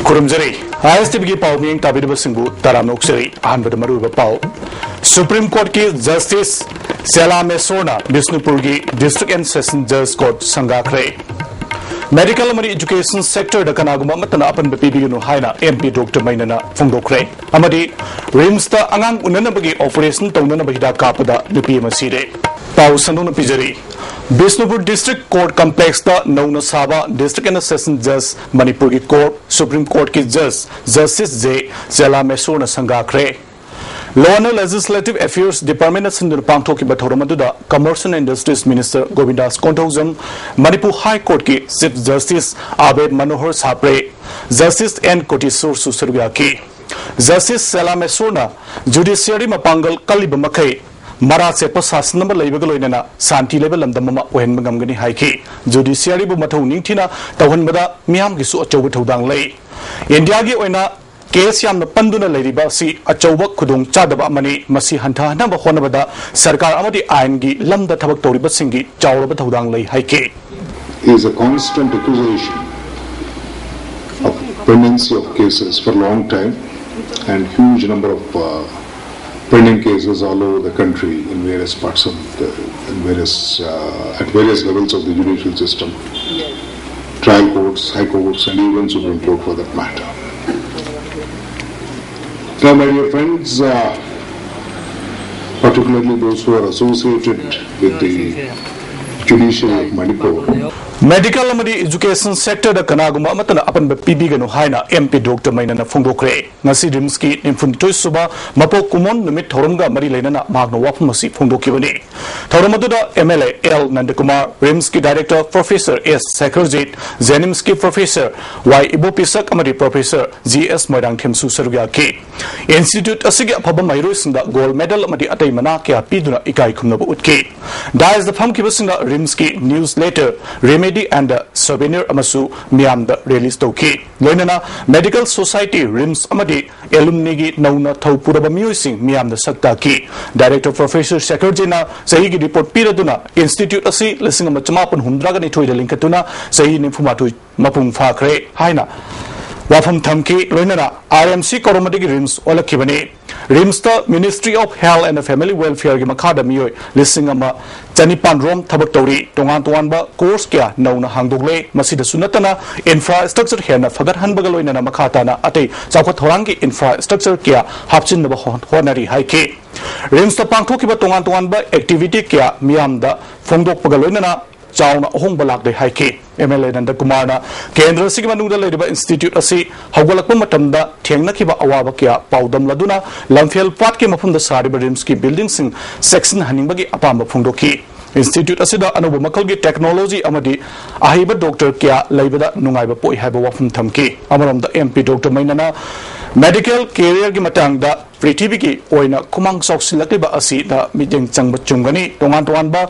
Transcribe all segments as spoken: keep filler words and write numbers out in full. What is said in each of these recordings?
ꯈꯨꯔꯨꯝꯖꯔꯤ꯫ ꯑꯥꯏ ꯑꯦꯁ T ꯚꯤꯒꯤ ꯄꯥꯎ ꯃꯤꯠꯌꯦꯡ ꯇꯥꯕꯤꯔꯤꯕꯁꯤꯡꯕꯨ ꯇꯔꯥꯝꯅ ꯑꯣꯛꯆꯔꯤ꯫ ꯑꯍꯥꯟꯕꯗ ꯃꯔꯨꯑꯣꯏꯕ ꯄꯥꯎ꯫ ꯁꯨꯄ꯭ꯔꯤꯝ ꯀꯣꯔꯠꯀꯤ ꯖꯁꯇꯤꯁ ꯁꯦꯂꯥ ꯃꯦꯁꯣꯔꯅ ꯕꯤꯁꯅꯨꯄꯨꯔꯒꯤ ꯗꯤꯁꯇ꯭ꯔꯤꯛ ꯑꯦꯟ ꯁꯦꯁꯟ ꯖꯁ ꯀꯣꯔꯠ ꯁꯪꯒꯥꯈ꯭ꯔꯦ꯫ ꯃꯦꯗꯤꯀꯦꯜ ꯑꯃꯗꯤ ꯏꯖꯨꯀꯦꯁꯟ ꯁꯦꯛꯇꯔꯗ ꯀꯅꯥꯒꯨꯝꯕ ꯑꯃꯠꯇꯅ ꯑꯄꯟꯕ ꯄꯤꯕꯤꯒꯅꯨ ꯍꯥꯏꯅ ꯑꯦꯝ ꯄꯤ ꯗꯣꯛꯇꯔ ꯃꯩꯅꯅ ꯐꯣꯡꯗꯣꯛꯈ꯭ꯔꯦ꯫ ꯑꯃꯗꯤ ꯔꯤꯝꯁꯇ ꯑꯉꯥꯡ ꯎꯅꯅꯕꯒꯤ ꯑꯣꯄꯔꯦꯁꯟ ꯇꯧꯅꯅꯕ ꯍꯤꯗꯥꯛ ꯀꯥꯞꯄꯗ ꯅꯨꯄꯤ ꯑꯃ ꯁꯤꯔꯦ꯫ ꯄꯥꯎ ꯁꯟꯗꯣꯛꯅ ꯄꯤꯖꯔꯤ꯫ ꯕꯤꯁꯅꯨꯄꯨꯔ ꯗꯤꯁꯇ꯭ꯔꯤꯛ ꯀꯣꯔꯠ ꯀꯝꯄ꯭ꯂꯦꯛꯁꯇ ꯅꯧꯅ ꯁꯥꯕ ꯗꯤꯁꯇ꯭ꯔꯤꯛ ꯑꯦꯟ ꯁꯦꯁꯟ ꯖꯁ, ꯃꯅꯤꯄꯨꯔꯒꯤ ꯀꯣꯔꯠ, ꯁꯨꯄ꯭ꯔꯤꯝ ꯀꯣꯔꯠꯀꯤ ꯖꯁ ꯖꯁꯇꯤꯁ ꯖꯦ ꯆꯦꯂꯥꯃꯦꯁꯣꯔꯅ ꯁꯪꯒꯥꯈ꯭ꯔꯦ꯫ ꯂꯣ ꯑꯦꯟ ꯂꯦꯖꯤꯁꯂꯦꯇꯤꯚ ꯑꯦꯐꯤꯌꯔꯁ ꯗꯤꯄꯥꯔꯠꯃꯦꯟꯅ ꯁꯤꯟꯗꯨꯅ ꯄꯥꯡꯊꯣꯛꯈꯤꯕ ꯊꯧꯔꯝ ꯑꯗꯨꯗ commerce and industries minister Govindas Konthoujam, Manipur high ꯀꯣꯔꯠꯀꯤ ꯆꯤꯐ ꯖꯁꯇꯤꯁ ꯑꯕꯦꯗ ꯃꯅꯣꯍꯔ ꯁꯥꯄ꯭ꯔꯦ, ꯖꯁꯇꯤꯁ ꯑꯦꯟ ꯀꯣꯇꯤꯁꯣꯔꯁꯨ ꯁꯔꯨꯛ ꯌꯥꯈꯤ꯫ ꯖꯁꯇꯤꯁ ꯁꯦꯂꯥꯃꯦꯁꯣꯔꯅ ꯖꯨꯗꯤꯁꯤꯌꯔꯤ ꯃꯄꯥꯡꯒꯜ ꯀꯜꯂꯤꯕ ꯃꯈꯩ ꯃꯔꯥ ꯆꯦꯠꯄ ꯁꯥꯁꯟ ꯑꯃ ꯂꯩꯕꯒ ꯂꯣꯏꯅꯅ ꯁꯥꯟꯇꯤ ꯂꯩꯕ ꯂꯝꯗꯝ ꯑꯃ ꯑꯣꯏꯍꯟꯕ ꯉꯝꯒꯅꯤ ꯍꯥꯏꯈꯤ꯫ ꯖꯨꯗꯤꯁꯤꯌꯔꯤꯕꯨ ꯃꯊꯧ ꯅꯤꯡꯊꯤꯅ ꯇꯧꯍꯟꯕꯗ ꯃꯤꯌꯥꯝꯒꯤꯁꯨ ꯑꯆꯧꯕ ꯊꯧꯗꯥꯡ ꯂꯩ꯫ ꯏꯟꯗꯤꯌꯥꯒꯤ ꯑꯣꯏꯅ ꯀꯦꯁ ꯌꯥꯝꯅ ꯄꯟꯗꯨꯅ ꯂꯩꯔꯤꯕ ꯑꯁꯤ ꯑꯆꯧꯕ ꯈꯨꯗꯣꯡꯆꯥꯗꯕ ꯑꯃꯅꯤ꯫ ꯃꯁꯤ ꯍꯟꯊꯍꯟꯅꯕ ꯍꯣꯠꯅꯕꯗ ꯁꯔꯀꯥꯔ ꯑꯃꯗꯤ ꯑꯥꯏꯟꯒꯤ ꯂꯝꯗ ꯊꯕꯛ ꯇꯧꯔꯤꯕꯁꯤꯡꯒꯤ ꯆꯥꯎꯔꯕ ꯊꯧꯗꯥꯡ ꯂꯩ ꯍꯥꯏꯈꯤ꯫ Is a constant accusation of pendency of cases for a long time, and huge number of uh, pending cases all over the country in various parts of the, in various uh, at various levels of the judicial system, trial courts, high courts, and even Supreme Court for that matter. Now, my dear friends, uh, particularly those who are associated with the judiciary of Manipur, medical ꯑꯃꯗꯤ education ꯁꯦꯛꯇꯔꯗ ꯀꯅꯥꯒꯨꯝꯕ ꯑꯃꯠꯇꯅ ꯑꯄꯟꯕ ꯄꯤꯕꯤꯒꯅꯨ ꯍꯥꯏꯅ M P doctor ꯃꯩꯅꯅ ꯐꯣꯡꯗꯣꯛꯈ꯭ꯔꯦ꯫ ꯉꯁꯤ ꯔꯤꯝꯁꯀꯤ ꯅꯤꯐꯨꯅꯤꯊꯣꯏ ꯁꯨꯕ ꯃꯄꯣꯛ ꯀꯨꯝꯑꯣꯟ ꯅꯨꯃꯤꯠ ꯊꯧꯔꯝꯒ ꯃꯔꯤ ꯂꯩꯅꯅ ꯃꯍꯥꯛꯅ ꯋꯥꯐꯝ ꯑꯁꯤ ꯐꯣꯡꯗꯣꯛꯈꯤꯕꯅꯤ꯫ ꯊꯧꯔꯝ ꯑꯗꯨꯗ M L A L Nandakumar, ꯔꯤꯝꯁꯀꯤ ꯗꯥꯏꯔꯦꯛꯇꯔ ꯄ꯭ꯔꯣꯐꯦꯁꯔ ꯑꯦꯁ ꯁꯦꯈꯔꯖꯤꯠ, ꯖꯦꯅꯤꯝꯁꯀꯤ ꯄ꯭ꯔꯣꯐꯦꯁꯔ ꯋꯥꯏ ꯏꯕꯣꯄꯤꯁꯛ ꯑꯃꯗꯤ ꯄ꯭ꯔꯣꯐꯦꯁꯔ ꯖꯤ ꯑꯦꯁ ꯃꯣꯏꯔꯥꯡꯊꯦꯝꯁꯨ ꯁꯔꯨꯛ ꯌꯥꯈꯤ꯫ ꯏꯟꯁꯇꯤꯇ꯭ꯌꯨꯠ ꯑꯁꯤꯒꯤ ꯑꯐꯕ ꯃꯍꯩꯔꯣꯏꯁꯤꯡꯗ ꯒꯣꯜ ꯃꯦꯗꯜ ꯑꯃꯗꯤ ꯑꯇꯩ ꯃꯅꯥ ꯀꯌꯥ ꯄꯤꯗꯨꯅ ꯏꯀꯥꯏ ꯈꯨꯝꯅꯕ ꯎꯠꯈꯤ꯫ ꯗꯥꯏꯁꯇ ꯐꯝꯈꯤꯕꯁꯤꯡꯅ ꯔꯤꯝꯁꯀꯤ news letter, remedy and the souvenir ꯑꯃꯁꯨ ꯃꯤꯌꯥꯝꯗ ꯔꯤꯂꯤꯖ ꯇꯧꯈꯤ꯫ ꯂꯣꯏꯅꯅ ꯃꯦꯗꯤꯀꯦꯜ ꯁꯣꯁꯥꯏꯇꯤ, ꯔꯤꯝꯁ ꯑꯃꯗꯤ ꯑꯦꯂꯨꯝꯅꯤꯒꯤ ꯅꯧꯅ ꯊꯧ ꯄꯨꯔꯕ ꯃꯤꯑꯣꯏꯁꯤꯡ ꯃꯤꯌꯥꯝꯗ ꯁꯛ ꯇꯥꯛꯈꯤ꯫ ꯗꯥꯏꯔꯦꯛꯇꯔ ꯄ꯭ꯔꯣꯐꯦꯁꯔ ꯁꯦꯈꯔꯖꯤꯅ ꯆꯍꯤꯒꯤ ꯔꯤꯄꯣꯔꯠ ꯄꯤꯔꯗꯨꯅ ꯏꯟꯁꯇꯤꯇ꯭ꯌꯨꯠ ꯑꯁꯤ ꯂꯤꯁꯤꯡ ꯑꯃ ꯆꯃꯥꯄꯟ ꯍꯨꯝꯗ꯭ꯔꯥꯒ ꯅꯤꯊꯣꯏꯗ ꯂꯤꯡꯈꯠꯇꯨꯅ ꯆꯍꯤ ꯅꯤꯐꯨ ꯃꯥꯊꯣꯏ ꯃꯄꯨꯡ ꯐꯥꯈ꯭ꯔꯦ ꯍꯥꯏꯅ ꯋꯥꯐꯝ ꯊꯝꯈꯤ꯫ ꯂꯣꯏꯅꯅ ꯑꯥꯔ ꯑꯦꯝ ꯁꯤ ꯀꯧꯔꯝꯕꯗꯒꯤ ꯔꯤꯝꯁ ꯑꯣꯜꯂꯛꯈꯤꯕꯅꯤ꯫ ꯔꯤꯝꯁꯇ Ministry of Health and Family Welfareꯒꯤ ꯃꯈꯥꯗ ꯃꯤꯑꯣꯏ ꯂꯤꯁꯤꯡ ꯑꯃ ꯆꯅꯤꯄꯥꯟ ꯔꯣꯝ ꯊꯕꯛ ꯇꯧꯔꯤ꯫ ꯇꯣꯉꯥꯟ ꯇꯣꯉꯥꯟꯕ ꯀꯣꯔꯁ ꯀꯌꯥ ꯅꯧꯅ ꯍꯥꯡꯗꯣꯛꯂꯦ꯫ ꯃꯁꯤꯗꯁꯨ ꯅꯠꯇꯅ ꯏꯟꯐ꯭ꯔꯥꯁ꯭ꯇ꯭ꯔꯛꯆꯔ ꯍꯦꯟꯅ ꯐꯒꯠꯍꯟꯕꯒ ꯂꯣꯏꯅꯅ ꯃꯈꯥ ꯇꯥꯅ ꯑꯇꯩ ꯆꯥꯎꯈꯠ ꯊꯧꯔꯥꯡꯒꯤ ꯏꯟꯐ꯭ꯔꯥꯁ꯭ꯇ꯭ꯔꯛꯆꯔ ꯀꯌꯥ ꯍꯥꯞꯆꯤꯟꯅꯕ ꯍꯣ- ꯍꯣꯠꯅꯔꯤ ꯍꯥꯏꯈꯤ꯫ ꯔꯤꯝꯁꯇ ꯄꯥꯡꯊꯣꯛꯈꯤꯕ ꯇꯣꯉꯥꯟ ꯇꯣꯉꯥꯟꯕ ꯑꯦꯛꯇꯤꯚꯤꯇꯤ ꯀꯌꯥ ꯃꯤꯌꯥꯝꯗ ꯐꯣꯡꯗꯣꯛꯄꯒ ꯂꯣꯏꯅꯅ ꯆꯥꯎꯅ ꯑꯍꯣꯡꯕ ꯂꯥꯛꯂꯦ ꯍꯥꯏꯈꯤ꯫ ꯑꯦꯝ ꯑꯦꯜ ꯑꯦ ꯅꯟꯗꯀꯨꯃꯥꯔꯅ ꯀꯦꯟꯗ꯭ꯔ ꯑꯁꯤꯒꯤ ꯃꯅꯨꯡꯗ ꯂꯩꯔꯤꯕ ꯏꯟꯁꯇꯤꯇ꯭ꯌꯨꯠ ꯑꯁꯤ ꯍꯧꯒꯠꯂꯛꯄ ꯃꯇꯝꯗ ꯊꯦꯡꯅꯈꯤꯕ ꯑꯋꯥꯕ ꯀꯌꯥ ꯄꯥꯎꯗꯝꯂꯗꯨꯅ ꯂꯝꯐꯦꯜ ꯄꯥꯠꯀꯤ ꯃꯐꯝꯗ ꯁꯥꯔꯤꯕ ꯔꯤꯝꯁꯀꯤ ꯕꯤꯜꯗꯤꯡꯁꯤꯡ ꯆꯦꯛꯁꯤꯟꯍꯟꯅꯤꯡꯕꯒꯤ ꯑꯄꯥꯝꯕ ꯐꯣꯡꯗꯣꯛꯈꯤ꯫ ꯏꯟꯁꯇꯤꯇ꯭ꯌꯨꯠ ꯑꯁꯤꯗ ꯑꯅꯧꯕ ꯃꯈꯜꯒꯤ ꯇꯦꯛꯅꯣꯂꯣꯖꯤ ꯑꯃꯗꯤ ꯑꯍꯩꯕ ꯗꯣꯛꯇꯔ ꯀꯌꯥ ꯂꯩꯕꯗ ꯅꯨꯡꯉꯥꯏꯕ ꯄꯣꯛꯏ ꯍꯥꯏꯕ ꯋꯥꯐꯝ ꯊꯝꯈꯤ꯫ ꯑꯃꯔꯣꯝꯗ ꯑꯦꯝ ꯄꯤ ꯗꯣꯛꯇꯔ ꯃꯩꯅꯅ ꯃꯦꯗꯤꯀꯦꯜ ꯀꯦꯔꯤꯌꯔꯒꯤ ꯃꯇꯥꯡꯗ ꯄ꯭ꯔꯤꯊꯤꯕꯤꯒꯤ ꯑꯣꯏꯅ ꯈꯨꯃꯥꯡ ꯆꯥꯎꯁꯤꯜꯂꯛꯂꯤꯕ ꯑꯁꯤꯗ ꯃꯤꯠꯌꯦꯡ ꯆꯪꯕ ꯆꯨꯝꯒꯅꯤ꯫ ꯇꯣꯉꯥꯟ ꯇꯣꯉꯥꯟꯕ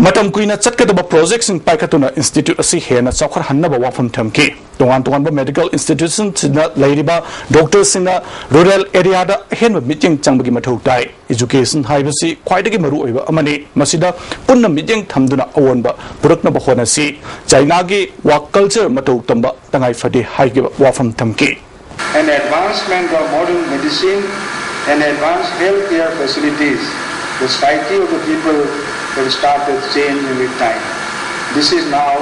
ꯃꯇꯝ ꯀꯨꯏꯅ ꯆꯠꯀꯗꯕ ꯄ꯭ꯔꯣꯖꯦꯛꯁꯤꯡ ꯄꯥꯏꯈꯠꯇꯨꯅ ꯏꯟꯁꯇꯤꯇ꯭ꯌꯨꯠ ꯑꯁꯤ ꯍꯦꯟꯅ ꯆꯥꯎꯈꯠꯍꯟꯅꯕ ꯋꯥꯐꯝ ꯊꯝꯈꯤ꯫ ꯇꯣꯉꯥꯟ ꯇꯣꯉꯥꯟꯕ ꯃꯦꯗꯤꯀꯦꯜ ꯏꯟꯁꯇꯤꯇ꯭ꯌꯨꯁꯟꯁꯤꯡꯗ ꯂꯩꯔꯤꯕ ꯗꯣꯛꯇꯔꯁꯤꯡꯅ ꯔꯨꯔꯦꯜ ꯑꯦꯔꯤꯌꯥꯗ ꯑꯍꯦꯟꯕ ꯃꯤꯠꯌꯦꯡ ꯆꯪꯕꯒꯤ ꯃꯊꯧ ꯇꯥꯏ꯫ ꯏꯖꯨꯀꯦꯁꯟ ꯍꯥꯏꯕꯁꯤ ꯈ꯭ꯋꯥꯏꯗꯒꯤ ꯃꯔꯨꯑꯣꯏꯕ ꯑꯃꯅꯤ꯫ ꯃꯁꯤꯗ ꯄꯨꯟꯅ ꯃꯤꯠꯌꯦꯡ ꯊꯝꯗꯨꯅ ꯑꯑꯣꯟꯕ ꯄꯨꯔꯛꯅꯕ ꯍꯣꯠꯅꯁꯤ꯫ ꯆꯥꯏꯅꯥꯒꯤ ꯋꯥꯛ ꯀꯜꯆꯔ ꯃꯇꯧ ꯇꯝꯕ ꯇꯉꯥꯏ ꯐꯗꯦ ꯍꯥꯏꯈꯤꯕ ꯋꯥꯐꯝ ꯊꯝꯈꯤ꯫ An advancement of modern medicine, an advanced healthcare facilities, the psyche of the people have started changing with time. This is now,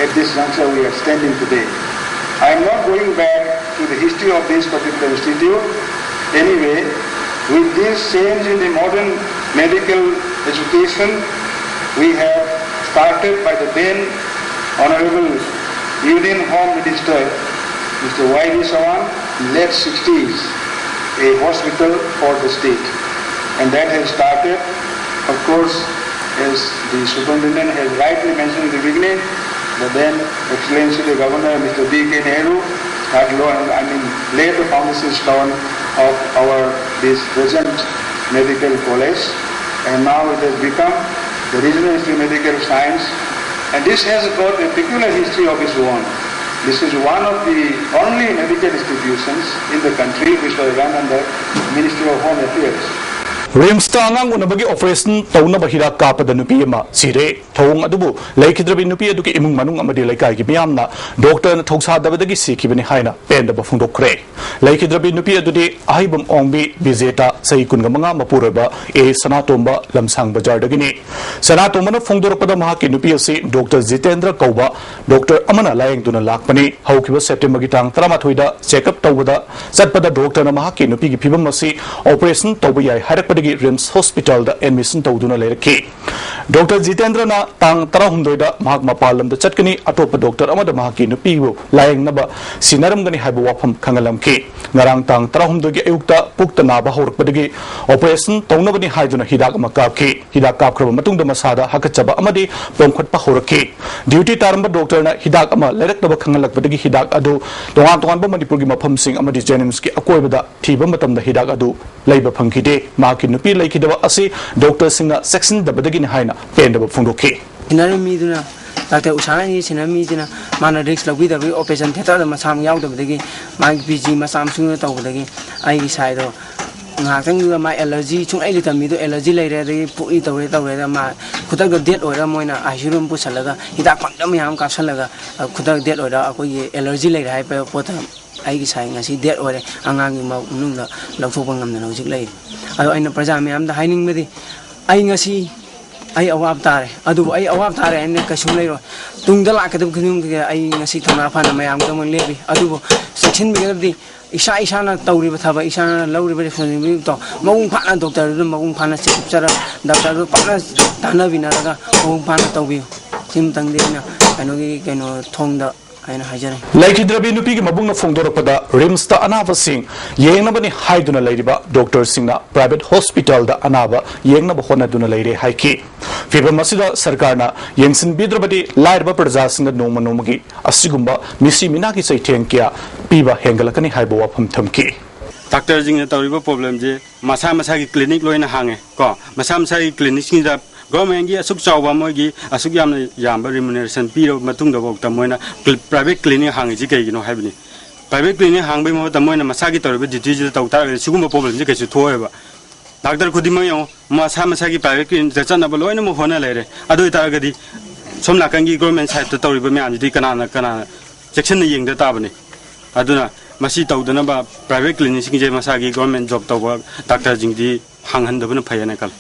at this juncture, we are standing today. I am not going back to the history of this particular institute. Anyway, with this change in the modern medical education, we have started by the then Honorable Union Home Minister Mister Y V Sawan, late sixties, a hospital for the state. And that has started, of course, as the superintendent has rightly mentioned in the beginning, the then Excellency the Governor Mister D K Nehru had lo-, I mean, laid the foundation stone of our this present medical college, and now it has become the Regional Institute of Medical Science, and this has got a peculiar history of its own. This is one of the only medical institutions in the country which was run under Ministry of Home Affairs. ꯔꯤꯝꯁꯇ ꯑꯉꯥꯡ ꯎꯅꯕꯒꯤ operation ꯇꯧꯅꯕ ꯍꯤꯗꯥꯛ ꯀꯥꯞꯄꯗ ꯅꯨꯄꯤ ꯑꯃ ꯁꯤꯔꯦ꯫ ꯊꯧꯑꯣꯡ ꯑꯗꯨꯕꯨ ꯂꯩꯈꯤꯗ꯭ꯔꯕꯤ ꯅꯨꯄꯤ ꯑꯗꯨꯒꯤ ꯏꯃꯨꯡ ꯃꯅꯨꯡ ꯑꯃꯗꯤ ꯂꯩꯀꯥꯏꯒꯤ ꯃꯤꯌꯥꯝꯅ ꯗꯣꯛꯇꯔꯅ ꯊꯧꯁꯥꯗꯕꯗꯒꯤ ꯁꯤꯈꯤꯕꯅꯤ ꯍꯥꯏꯅ ꯄꯦꯟꯗꯕ ꯐꯣꯡꯗꯣꯛꯈ꯭ꯔꯦ꯫ ꯂꯩꯈꯤꯗ꯭ꯔꯕꯤ ꯅꯨꯄꯤ ꯑꯗꯨꯗꯤ ꯑꯍꯩꯕꯝ ꯑꯣꯡꯕꯤ ꯕꯤꯖꯦꯇꯥ, ꯆꯍꯤ ꯀꯨꯟꯃꯉꯥ, ꯃꯄꯨꯔꯣꯏꯕ ꯑꯦ ꯁꯅꯥꯇꯣꯝꯕ, ꯂꯝꯁꯥꯡ ꯕꯖꯥꯔꯗꯒꯤꯅꯤ꯫ ꯁꯅꯥꯇꯣꯝꯕꯅ ꯐꯣꯡꯗꯣꯔꯛꯄꯗ, ꯃꯍꯥꯛꯀꯤ ꯅꯨꯄꯤ ꯑꯁꯤ ꯗꯣꯛꯇꯔ ꯖꯤꯇꯦꯟꯗ꯭ꯔ ꯀꯧꯕ ꯗꯣꯛꯇꯔ ꯑꯃꯅ ꯂꯥꯌꯦꯡꯗꯨꯅ ꯂꯥꯛꯄꯅꯤ꯫ ꯍꯧꯈꯤꯕ ꯁꯦꯞꯇꯦꯝꯕꯔꯒꯤ ꯇꯥꯡ ꯇꯔꯥꯃꯥꯊꯣꯏꯗ ꯆꯦꯛꯑꯞ ꯇꯧꯕꯗ ꯆꯠꯄꯗ ꯗꯣꯛꯇꯔꯅ ꯃꯍꯥꯛꯀꯤ ꯅꯨꯄꯤꯒꯤ ꯐꯤꯕꯝ ꯑꯁꯤ ꯑꯣꯄꯔꯦꯁꯟ ꯇꯧꯕ ꯌꯥꯏ ꯍꯥꯏꯔꯛꯄꯗꯒꯤ ꯔꯤꯝꯁ ꯍꯣꯁꯄꯤꯇꯥꯜꯗ ꯑꯦꯗꯃꯤꯁꯟ ꯇꯧꯗꯨꯅ ꯂꯩꯔꯛꯈꯤ꯫ ꯗꯣꯛꯇꯔ ꯖꯤꯇꯦꯟꯗ꯭ꯔꯅ ꯇꯥꯡ ꯇꯔꯥꯍꯨꯝꯗꯣꯏꯗ ꯃꯍꯥꯛ ꯃꯄꯥꯟ ꯂꯝꯗ ꯆꯠꯀꯅꯤ, ꯑꯇꯣꯞꯄ ꯗꯣꯛꯇꯔ ꯑꯃꯗ ꯃꯍꯥꯛꯀꯤ ꯅꯨꯄꯤꯕꯨ ꯂꯥꯌꯦꯡꯅꯕ ꯁꯤꯟꯅꯔꯝꯒꯅꯤ ꯍꯥꯏꯕ ꯋꯥꯐꯝ ꯈꯪꯍꯜꯂꯝꯈꯤ꯫ ꯉꯔꯥꯡ ꯇꯥꯡ ꯇꯔꯥꯍꯨꯝꯗꯣꯏꯒꯤ ꯑꯌꯨꯛꯇ ꯄꯨꯛꯇ ꯅꯥꯕ ꯍꯧꯔꯛꯄꯗꯒꯤ ꯑꯣꯄꯔꯦꯁꯟ ꯇꯧꯅꯕꯅꯤ ꯍꯥꯏꯗꯨꯅ ꯍꯤꯗꯥꯛ ꯑꯃ ꯀꯥꯞꯈꯤ꯫ ꯍꯤꯗꯥꯛ ꯀꯥꯞꯈ꯭ꯔꯕ ꯃꯇꯨꯡꯗ ꯃꯁꯥꯗ ꯍꯥꯀꯠꯆꯕ ꯑꯃꯗꯤ ꯄꯣꯝꯈꯠꯄ ꯍꯧꯔꯛꯈꯤ꯫ ꯗ꯭ꯌꯨꯇꯤ ꯇꯥꯔꯝꯕ ꯗꯣꯛꯇꯔꯅ ꯍꯤꯗꯥꯛ ꯑꯃ ꯂꯩꯔꯛꯅꯕ ꯈꯪꯍꯜꯂꯛꯄꯗꯒꯤ ꯍꯤꯗꯥꯛ ꯑꯗꯨ ꯇꯣꯉꯥꯟ ꯇꯣꯉꯥꯟꯕ ꯃꯅꯤꯄꯨꯔꯒꯤ ꯃꯐꯝꯁꯤꯡ ꯑꯃꯗꯤ ꯖꯦꯅꯤꯝꯁꯀꯤ ꯑꯀꯣꯏꯕꯗ ꯊꯤꯕ ꯃꯇꯝꯗ ꯍꯤꯗꯥꯛ ꯑꯗꯨ ꯂꯩꯕ ꯐꯪꯈꯤꯗꯦ꯫ ꯃꯍꯥꯛꯀꯤ ꯅꯨꯄꯤ ꯂꯩꯈꯤꯗꯕ ꯑꯁꯤ ꯗꯣꯛꯇꯔꯁꯤꯡꯅ ꯆꯦꯛꯁꯤꯟꯗꯕꯗꯒꯤꯅꯤ ꯍꯥꯏꯅ ꯄꯦꯟꯗꯕ ꯐꯣꯡꯗꯣꯛꯈꯤ꯫ ꯁꯤꯟꯅꯔꯝꯃꯤꯗꯨꯅ, ꯗꯥꯛꯇꯔ ꯎꯁꯥꯅ ꯑꯩꯒꯤ ꯁꯤꯟꯅꯔꯝꯃꯤꯁꯤꯅ, ꯃꯥꯅ ꯔꯤꯛꯁ ꯂꯧꯕꯤꯗꯕꯒꯤ ꯑꯣꯄꯔꯦꯁꯟ ꯊꯤꯌꯦꯇꯔꯗ ꯃꯁꯥꯃꯛ ꯌꯥꯎꯗꯕꯗꯒꯤ, ꯃꯥꯒꯤ ꯄꯤ ꯖꯤ ꯃꯆꯥ ꯃꯁꯨꯅ ꯇꯧꯕꯗꯒꯤ ꯑꯩꯒꯤ ꯁꯥꯏꯗꯣ ꯉꯥꯏꯍꯥꯛꯇꯪꯗꯨꯗ ꯃꯥ ꯑꯦꯂꯔꯖꯤ ꯁꯨꯡꯂꯩ ꯂꯩꯇꯕ ꯃꯤꯗꯣ ꯑꯦꯂꯔꯖꯤ ꯂꯩꯔꯦ, ꯑꯗꯒꯤ ꯄꯨꯛꯅꯤ ꯇꯧꯔꯦ ꯇꯧꯔꯦꯗ ꯃꯥ ꯈꯨꯗꯛꯇ ꯗꯦꯠ ꯑꯣꯏꯔ ꯃꯣꯏꯅ ꯑꯥꯏ ꯁꯤ ꯌꯨ ꯔꯨꯝ ꯄꯨꯁꯜꯂꯒ ꯍꯤꯗꯥꯛ ꯄꯪꯆꯥ ꯃꯌꯥꯝ ꯀꯥꯞꯁꯜꯂꯒ, ꯑ, ꯈꯨꯗꯛ ꯗꯦꯠ ꯑꯣꯏꯔ ꯑꯩꯈꯣꯏꯒꯤ ꯑꯦꯂꯔꯖꯤ ꯂꯩꯔꯦ ꯍꯥꯏꯕ ꯄꯣꯠꯇ ꯑꯩꯒꯤ ꯁꯥꯏ ꯉꯁꯤ ꯗꯦꯠ ꯑꯣꯏꯔꯦ, ꯑꯉꯥꯡꯒꯤ ꯃ-, ꯃꯅꯨꯡꯗ ꯂꯧꯊꯣꯛꯄ ꯉꯝꯗꯅ ꯍꯧꯖꯤꯛ ꯂꯩꯔꯤ꯫ ꯑꯗꯣ ꯑꯩꯅ ꯄ꯭ꯔꯖꯥ ꯃꯌꯥꯝꯗ ꯍꯥꯏꯅꯤꯡꯕꯗꯤ, ꯑꯩ ꯉꯁꯤ ꯑꯩ ꯑꯋꯥꯕ ꯇꯥꯔꯦ, ꯑꯗꯨꯕꯨ ꯑꯩ ꯑꯋꯥꯕ ꯇꯥꯔꯦ ꯍꯥꯏꯅ ꯀꯩꯁꯨꯝ ꯂꯩꯔꯣꯏ꯫ ꯇꯨꯡꯗ ꯂꯥꯛꯀꯗꯕ ꯈꯨꯗꯤꯡꯃꯛꯇ ꯑꯩ ꯉꯁꯤ ꯊꯧꯅꯥ ꯐꯅ ꯃꯌꯥꯝꯒꯤꯗꯃꯛ ꯂꯦꯞꯄꯤ꯫ ꯑꯗꯨꯕꯨ ꯆꯦꯛꯁꯤꯟꯕꯤꯒꯗꯕꯗꯤ ꯏꯁꯥ ꯏꯁꯥꯅ ꯇꯧꯔꯤꯕ ꯊꯕꯛ, ꯏꯁꯥꯅ ꯂꯧꯔꯤꯕ ꯔꯦꯁꯄꯣꯟꯁꯤꯕꯤꯂꯤꯇꯤꯗꯣ ꯃꯄꯨꯡ ꯐꯥꯅ ꯗꯣꯛꯇꯔꯗꯨꯗ ꯃꯄꯨꯡ ꯐꯥꯅ ꯆꯦꯛꯑꯞ ꯆꯠꯂꯒ, ꯗꯣꯛꯇꯔꯗꯨ ꯐꯖꯅ ꯇꯥꯟꯅꯕꯤꯅꯔꯒ ꯃꯄꯨꯡ ꯐꯥꯅ ꯇꯧꯕꯤꯌꯨ꯫ ꯁꯤꯃꯇꯪꯗꯤ ꯑꯩꯅ ꯀꯩꯅꯣꯒꯤ, ꯀꯩꯅꯣ, ꯊꯣꯡꯗ ꯍꯥꯏꯅ ꯍꯥꯏꯖꯔꯤ꯫ ꯂꯩꯈꯤꯗ꯭ꯔꯕꯤ ꯅꯨꯄꯤꯒꯤ ꯃꯕꯨꯡꯅ ꯐꯣꯡꯗꯣꯔꯛꯄꯗ, ꯔꯤꯝꯁꯇ ꯑꯅꯥꯕꯁꯤꯡ ꯌꯦꯡꯅꯕꯅꯤ ꯍꯥꯏꯗꯨꯅ ꯂꯩꯔꯤꯕ ꯗꯣꯛꯇꯔꯁꯤꯡꯅ ꯄ꯭ꯔꯥꯏꯚꯦꯠ ꯍꯣꯁꯄꯤꯇꯥꯜꯗ ꯑꯅꯥꯕ ꯌꯦꯡꯅꯕ ꯍꯣꯠꯅꯗꯨꯅ ꯂꯩꯔꯦ ꯍꯥꯏꯈꯤ꯫ ꯐꯤꯚꯝ ꯑꯁꯤꯗ ꯁꯔꯀꯥꯔꯅ ꯌꯦꯡꯁꯤꯟꯕꯤꯗ꯭ꯔꯕꯗꯤ ꯂꯥꯏꯔꯕ ꯄ꯭ꯔꯖꯥꯁꯤꯡꯗ ꯅꯣꯡꯃ ꯅꯣꯡꯃꯒꯤ ꯑꯁꯤꯒꯨꯝꯕ ꯃꯤꯁꯤ ꯃꯤꯅꯥꯒꯤ ꯆꯩꯊꯦꯡ ꯀꯌꯥ ꯄꯤꯕ ꯍꯦꯟꯒꯠꯂꯛꯀꯅꯤ ꯍꯥꯏꯕ ꯋꯥꯐꯝ ꯊꯝꯈꯤ꯫ ꯗꯥꯛꯇꯔꯁꯤꯡꯅ ꯇꯧꯔꯤꯕ ꯄ꯭ꯔꯣꯕ꯭ꯂꯦꯝꯁꯦ, ꯃꯁꯥ ꯃꯁꯥꯒꯤ ꯀ꯭ꯂꯤꯅꯤꯛ ꯂꯣꯏꯅ ꯍꯥꯡꯉꯦ ꯀꯣ, ꯃꯁꯥ ꯃꯁꯥꯒꯤ ꯀ꯭ꯂꯤꯅꯤꯛꯁꯤꯡꯗ ꯒꯣꯔꯃꯦꯟꯒꯤ ꯑꯁꯨꯛ ꯆꯥꯎꯕ, ꯃꯣꯏꯒꯤ ꯑꯁꯨꯛ ꯌꯥꯝꯅ ꯌꯥꯝꯕ ꯔꯤꯃꯨꯅꯦꯔꯦꯁꯟ ꯄꯤꯔꯕ ꯃꯇꯨꯡꯗꯐꯥꯎꯗ ꯃꯣꯏꯅ ꯀ꯭ꯂꯤ-, ꯄ꯭ꯔꯥꯏꯚꯦꯠ ꯀ꯭ꯂꯤꯅꯤꯛ ꯍꯥꯡꯉꯤꯁꯤ ꯀꯩꯒꯤꯅꯣ ꯍꯥꯏꯕꯅꯤ꯫ ꯄ꯭ꯔꯥꯏꯚꯦꯠ ꯀ꯭ꯂꯤꯅꯤꯛ ꯍꯥꯡꯕꯒꯤ ꯃꯍꯨꯠꯇ ꯃꯣꯏꯅ ꯃꯁꯥꯒꯤ ꯇꯧꯔꯤꯕ ꯗ꯭ꯌꯨꯇꯤꯁꯤꯗ ꯇꯧ ꯇꯥꯔꯒꯗꯤ ꯁꯤꯒꯨꯝꯕ ꯄ꯭ꯔꯣꯕ꯭ꯂꯦꯝꯁꯦ ꯀꯩꯁꯨ ꯊꯣꯛꯑꯣꯏꯕ꯫ ꯗꯥꯛꯇꯔ ꯈꯨꯗꯤꯡꯃꯛ ꯌꯦꯡꯉꯣ, ꯃꯁꯥ ꯃꯁꯥꯒꯤ ꯄ꯭ꯔꯥꯏꯚꯦꯠ ꯀ꯭ꯂꯤꯅꯤꯛꯇ ꯆꯠꯅꯕ ꯂꯣꯏꯅꯃꯛ ꯍꯣꯠꯅ ꯂꯩꯔꯦ꯫ ꯑꯗꯨ ꯑꯣꯏꯇꯥꯔꯒꯗꯤ ꯁꯣꯝ ꯅꯥꯀꯟꯒꯤ ꯒꯣꯔꯃꯦꯟ ꯁꯥꯏꯠꯇ ꯇꯧꯔꯤꯕ ꯃꯌꯥꯝꯁꯤꯗꯤ ꯀꯅꯥꯅ ꯀꯅꯥꯅ ꯆꯦꯛꯁꯤꯟꯅ ꯌꯦꯡꯗ ꯇꯥꯕꯅꯤ꯫ ꯑꯗꯨꯅ ꯃꯁꯤ ꯇꯧꯗꯅꯕ ꯄ꯭ꯔꯥꯏꯚꯦꯠ ꯀ꯭ꯂꯤꯅꯤꯛꯁꯤꯡꯁꯦ ꯃꯁꯥꯒꯤ ꯒꯣꯔꯃꯦꯟ ꯖꯣꯕ ꯇꯧꯕ ꯗꯥꯛꯇꯔꯁꯤꯡꯗꯤ ꯍꯥꯡꯍꯟꯗꯕꯅ ꯐꯩꯌꯦꯅ ꯈꯜꯂꯤ꯫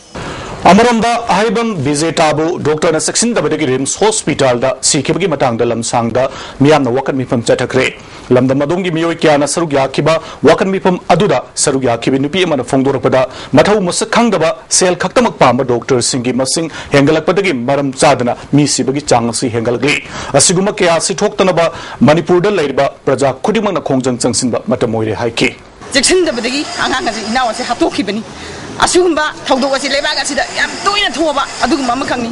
ꯑꯃꯔꯣꯝꯗ ꯑꯍꯩꯕꯝ ꯕꯤꯖꯦꯇꯥꯕꯨ ꯗꯣꯛꯇꯔꯅ ꯆꯦꯛꯁꯤꯟꯗꯕꯗꯒꯤ ꯔꯤꯝꯁ ꯍꯣꯁꯄꯤꯇꯥꯜꯗ ꯁꯤꯈꯤꯕꯒꯤ ꯃꯇꯥꯡꯗ ꯂꯝꯁꯥꯡꯗ ꯃꯤꯌꯥꯝꯅ ꯋꯥꯀꯠ ꯃꯤꯐꯝ ꯆꯠꯊꯈ꯭ꯔꯦ꯫ ꯂꯝꯗꯝ ꯑꯗꯣꯝꯒꯤ ꯃꯤꯑꯣꯏ ꯀꯌꯥꯅ ꯁꯔꯨꯛ ꯌꯥꯈꯤꯕ ꯋꯥꯀꯠ ꯃꯤꯐꯝ ꯑꯗꯨꯗ ꯁꯔꯨꯛ ꯌꯥꯈꯤꯕ ꯅꯨꯄꯤ ꯑꯃꯅ ꯐꯣꯡꯗꯣꯔꯛꯄꯗ, ꯃꯊꯧ ꯃꯁꯛ ꯈꯪꯗꯕ, ꯁꯦꯜ ꯈꯛꯇꯃꯛ ꯄꯥꯝꯕ ꯗꯣꯛꯇꯔꯁꯤꯡꯒꯤ ꯃꯁꯤꯡ ꯍꯦꯟꯒꯠꯂꯛꯄꯗꯒꯤ ꯃꯔꯝ ꯆꯥꯗꯅ ꯃꯤ ꯁꯤꯕꯒꯤ ꯆꯥꯡ ꯑꯁꯤ ꯍꯦꯟꯒꯠꯂꯛꯂꯤ꯫ ꯑꯁꯤꯒꯨꯝꯕ ꯀꯌꯥ ꯑꯁꯤ ꯊꯣꯛꯇꯅꯕ ꯃꯅꯤꯄꯨꯔꯗ ꯂꯩꯔꯤꯕ ꯄ꯭ꯔꯖꯥ ꯈꯨꯗꯤꯡꯃꯛꯅ ꯈꯣꯡꯖꯪ ꯆꯪꯁꯤꯟꯕ ꯃꯇꯝ ꯑꯣꯏꯔꯦ ꯍꯥꯏꯈꯤ꯫ ꯆꯦꯛꯁꯤꯟꯗꯕꯗꯒꯤ ꯑꯉꯥꯡ ꯑꯁꯤ, ꯏꯅꯥꯎ ꯑꯁꯤ ꯍꯥꯠꯇꯣꯛꯈꯤꯕꯅꯤ꯫ ꯑꯁꯤꯒꯨꯝꯕ ꯊꯧꯗꯣꯛ ꯑꯁꯤ ꯂꯩꯕꯥꯛ ꯑꯁꯤꯗ ꯌꯥꯝ ꯇꯣꯏꯅ ꯊꯣꯛꯑꯕ ꯑꯗꯨꯒꯨꯝꯕ ꯑꯃꯈꯛꯅꯤ꯫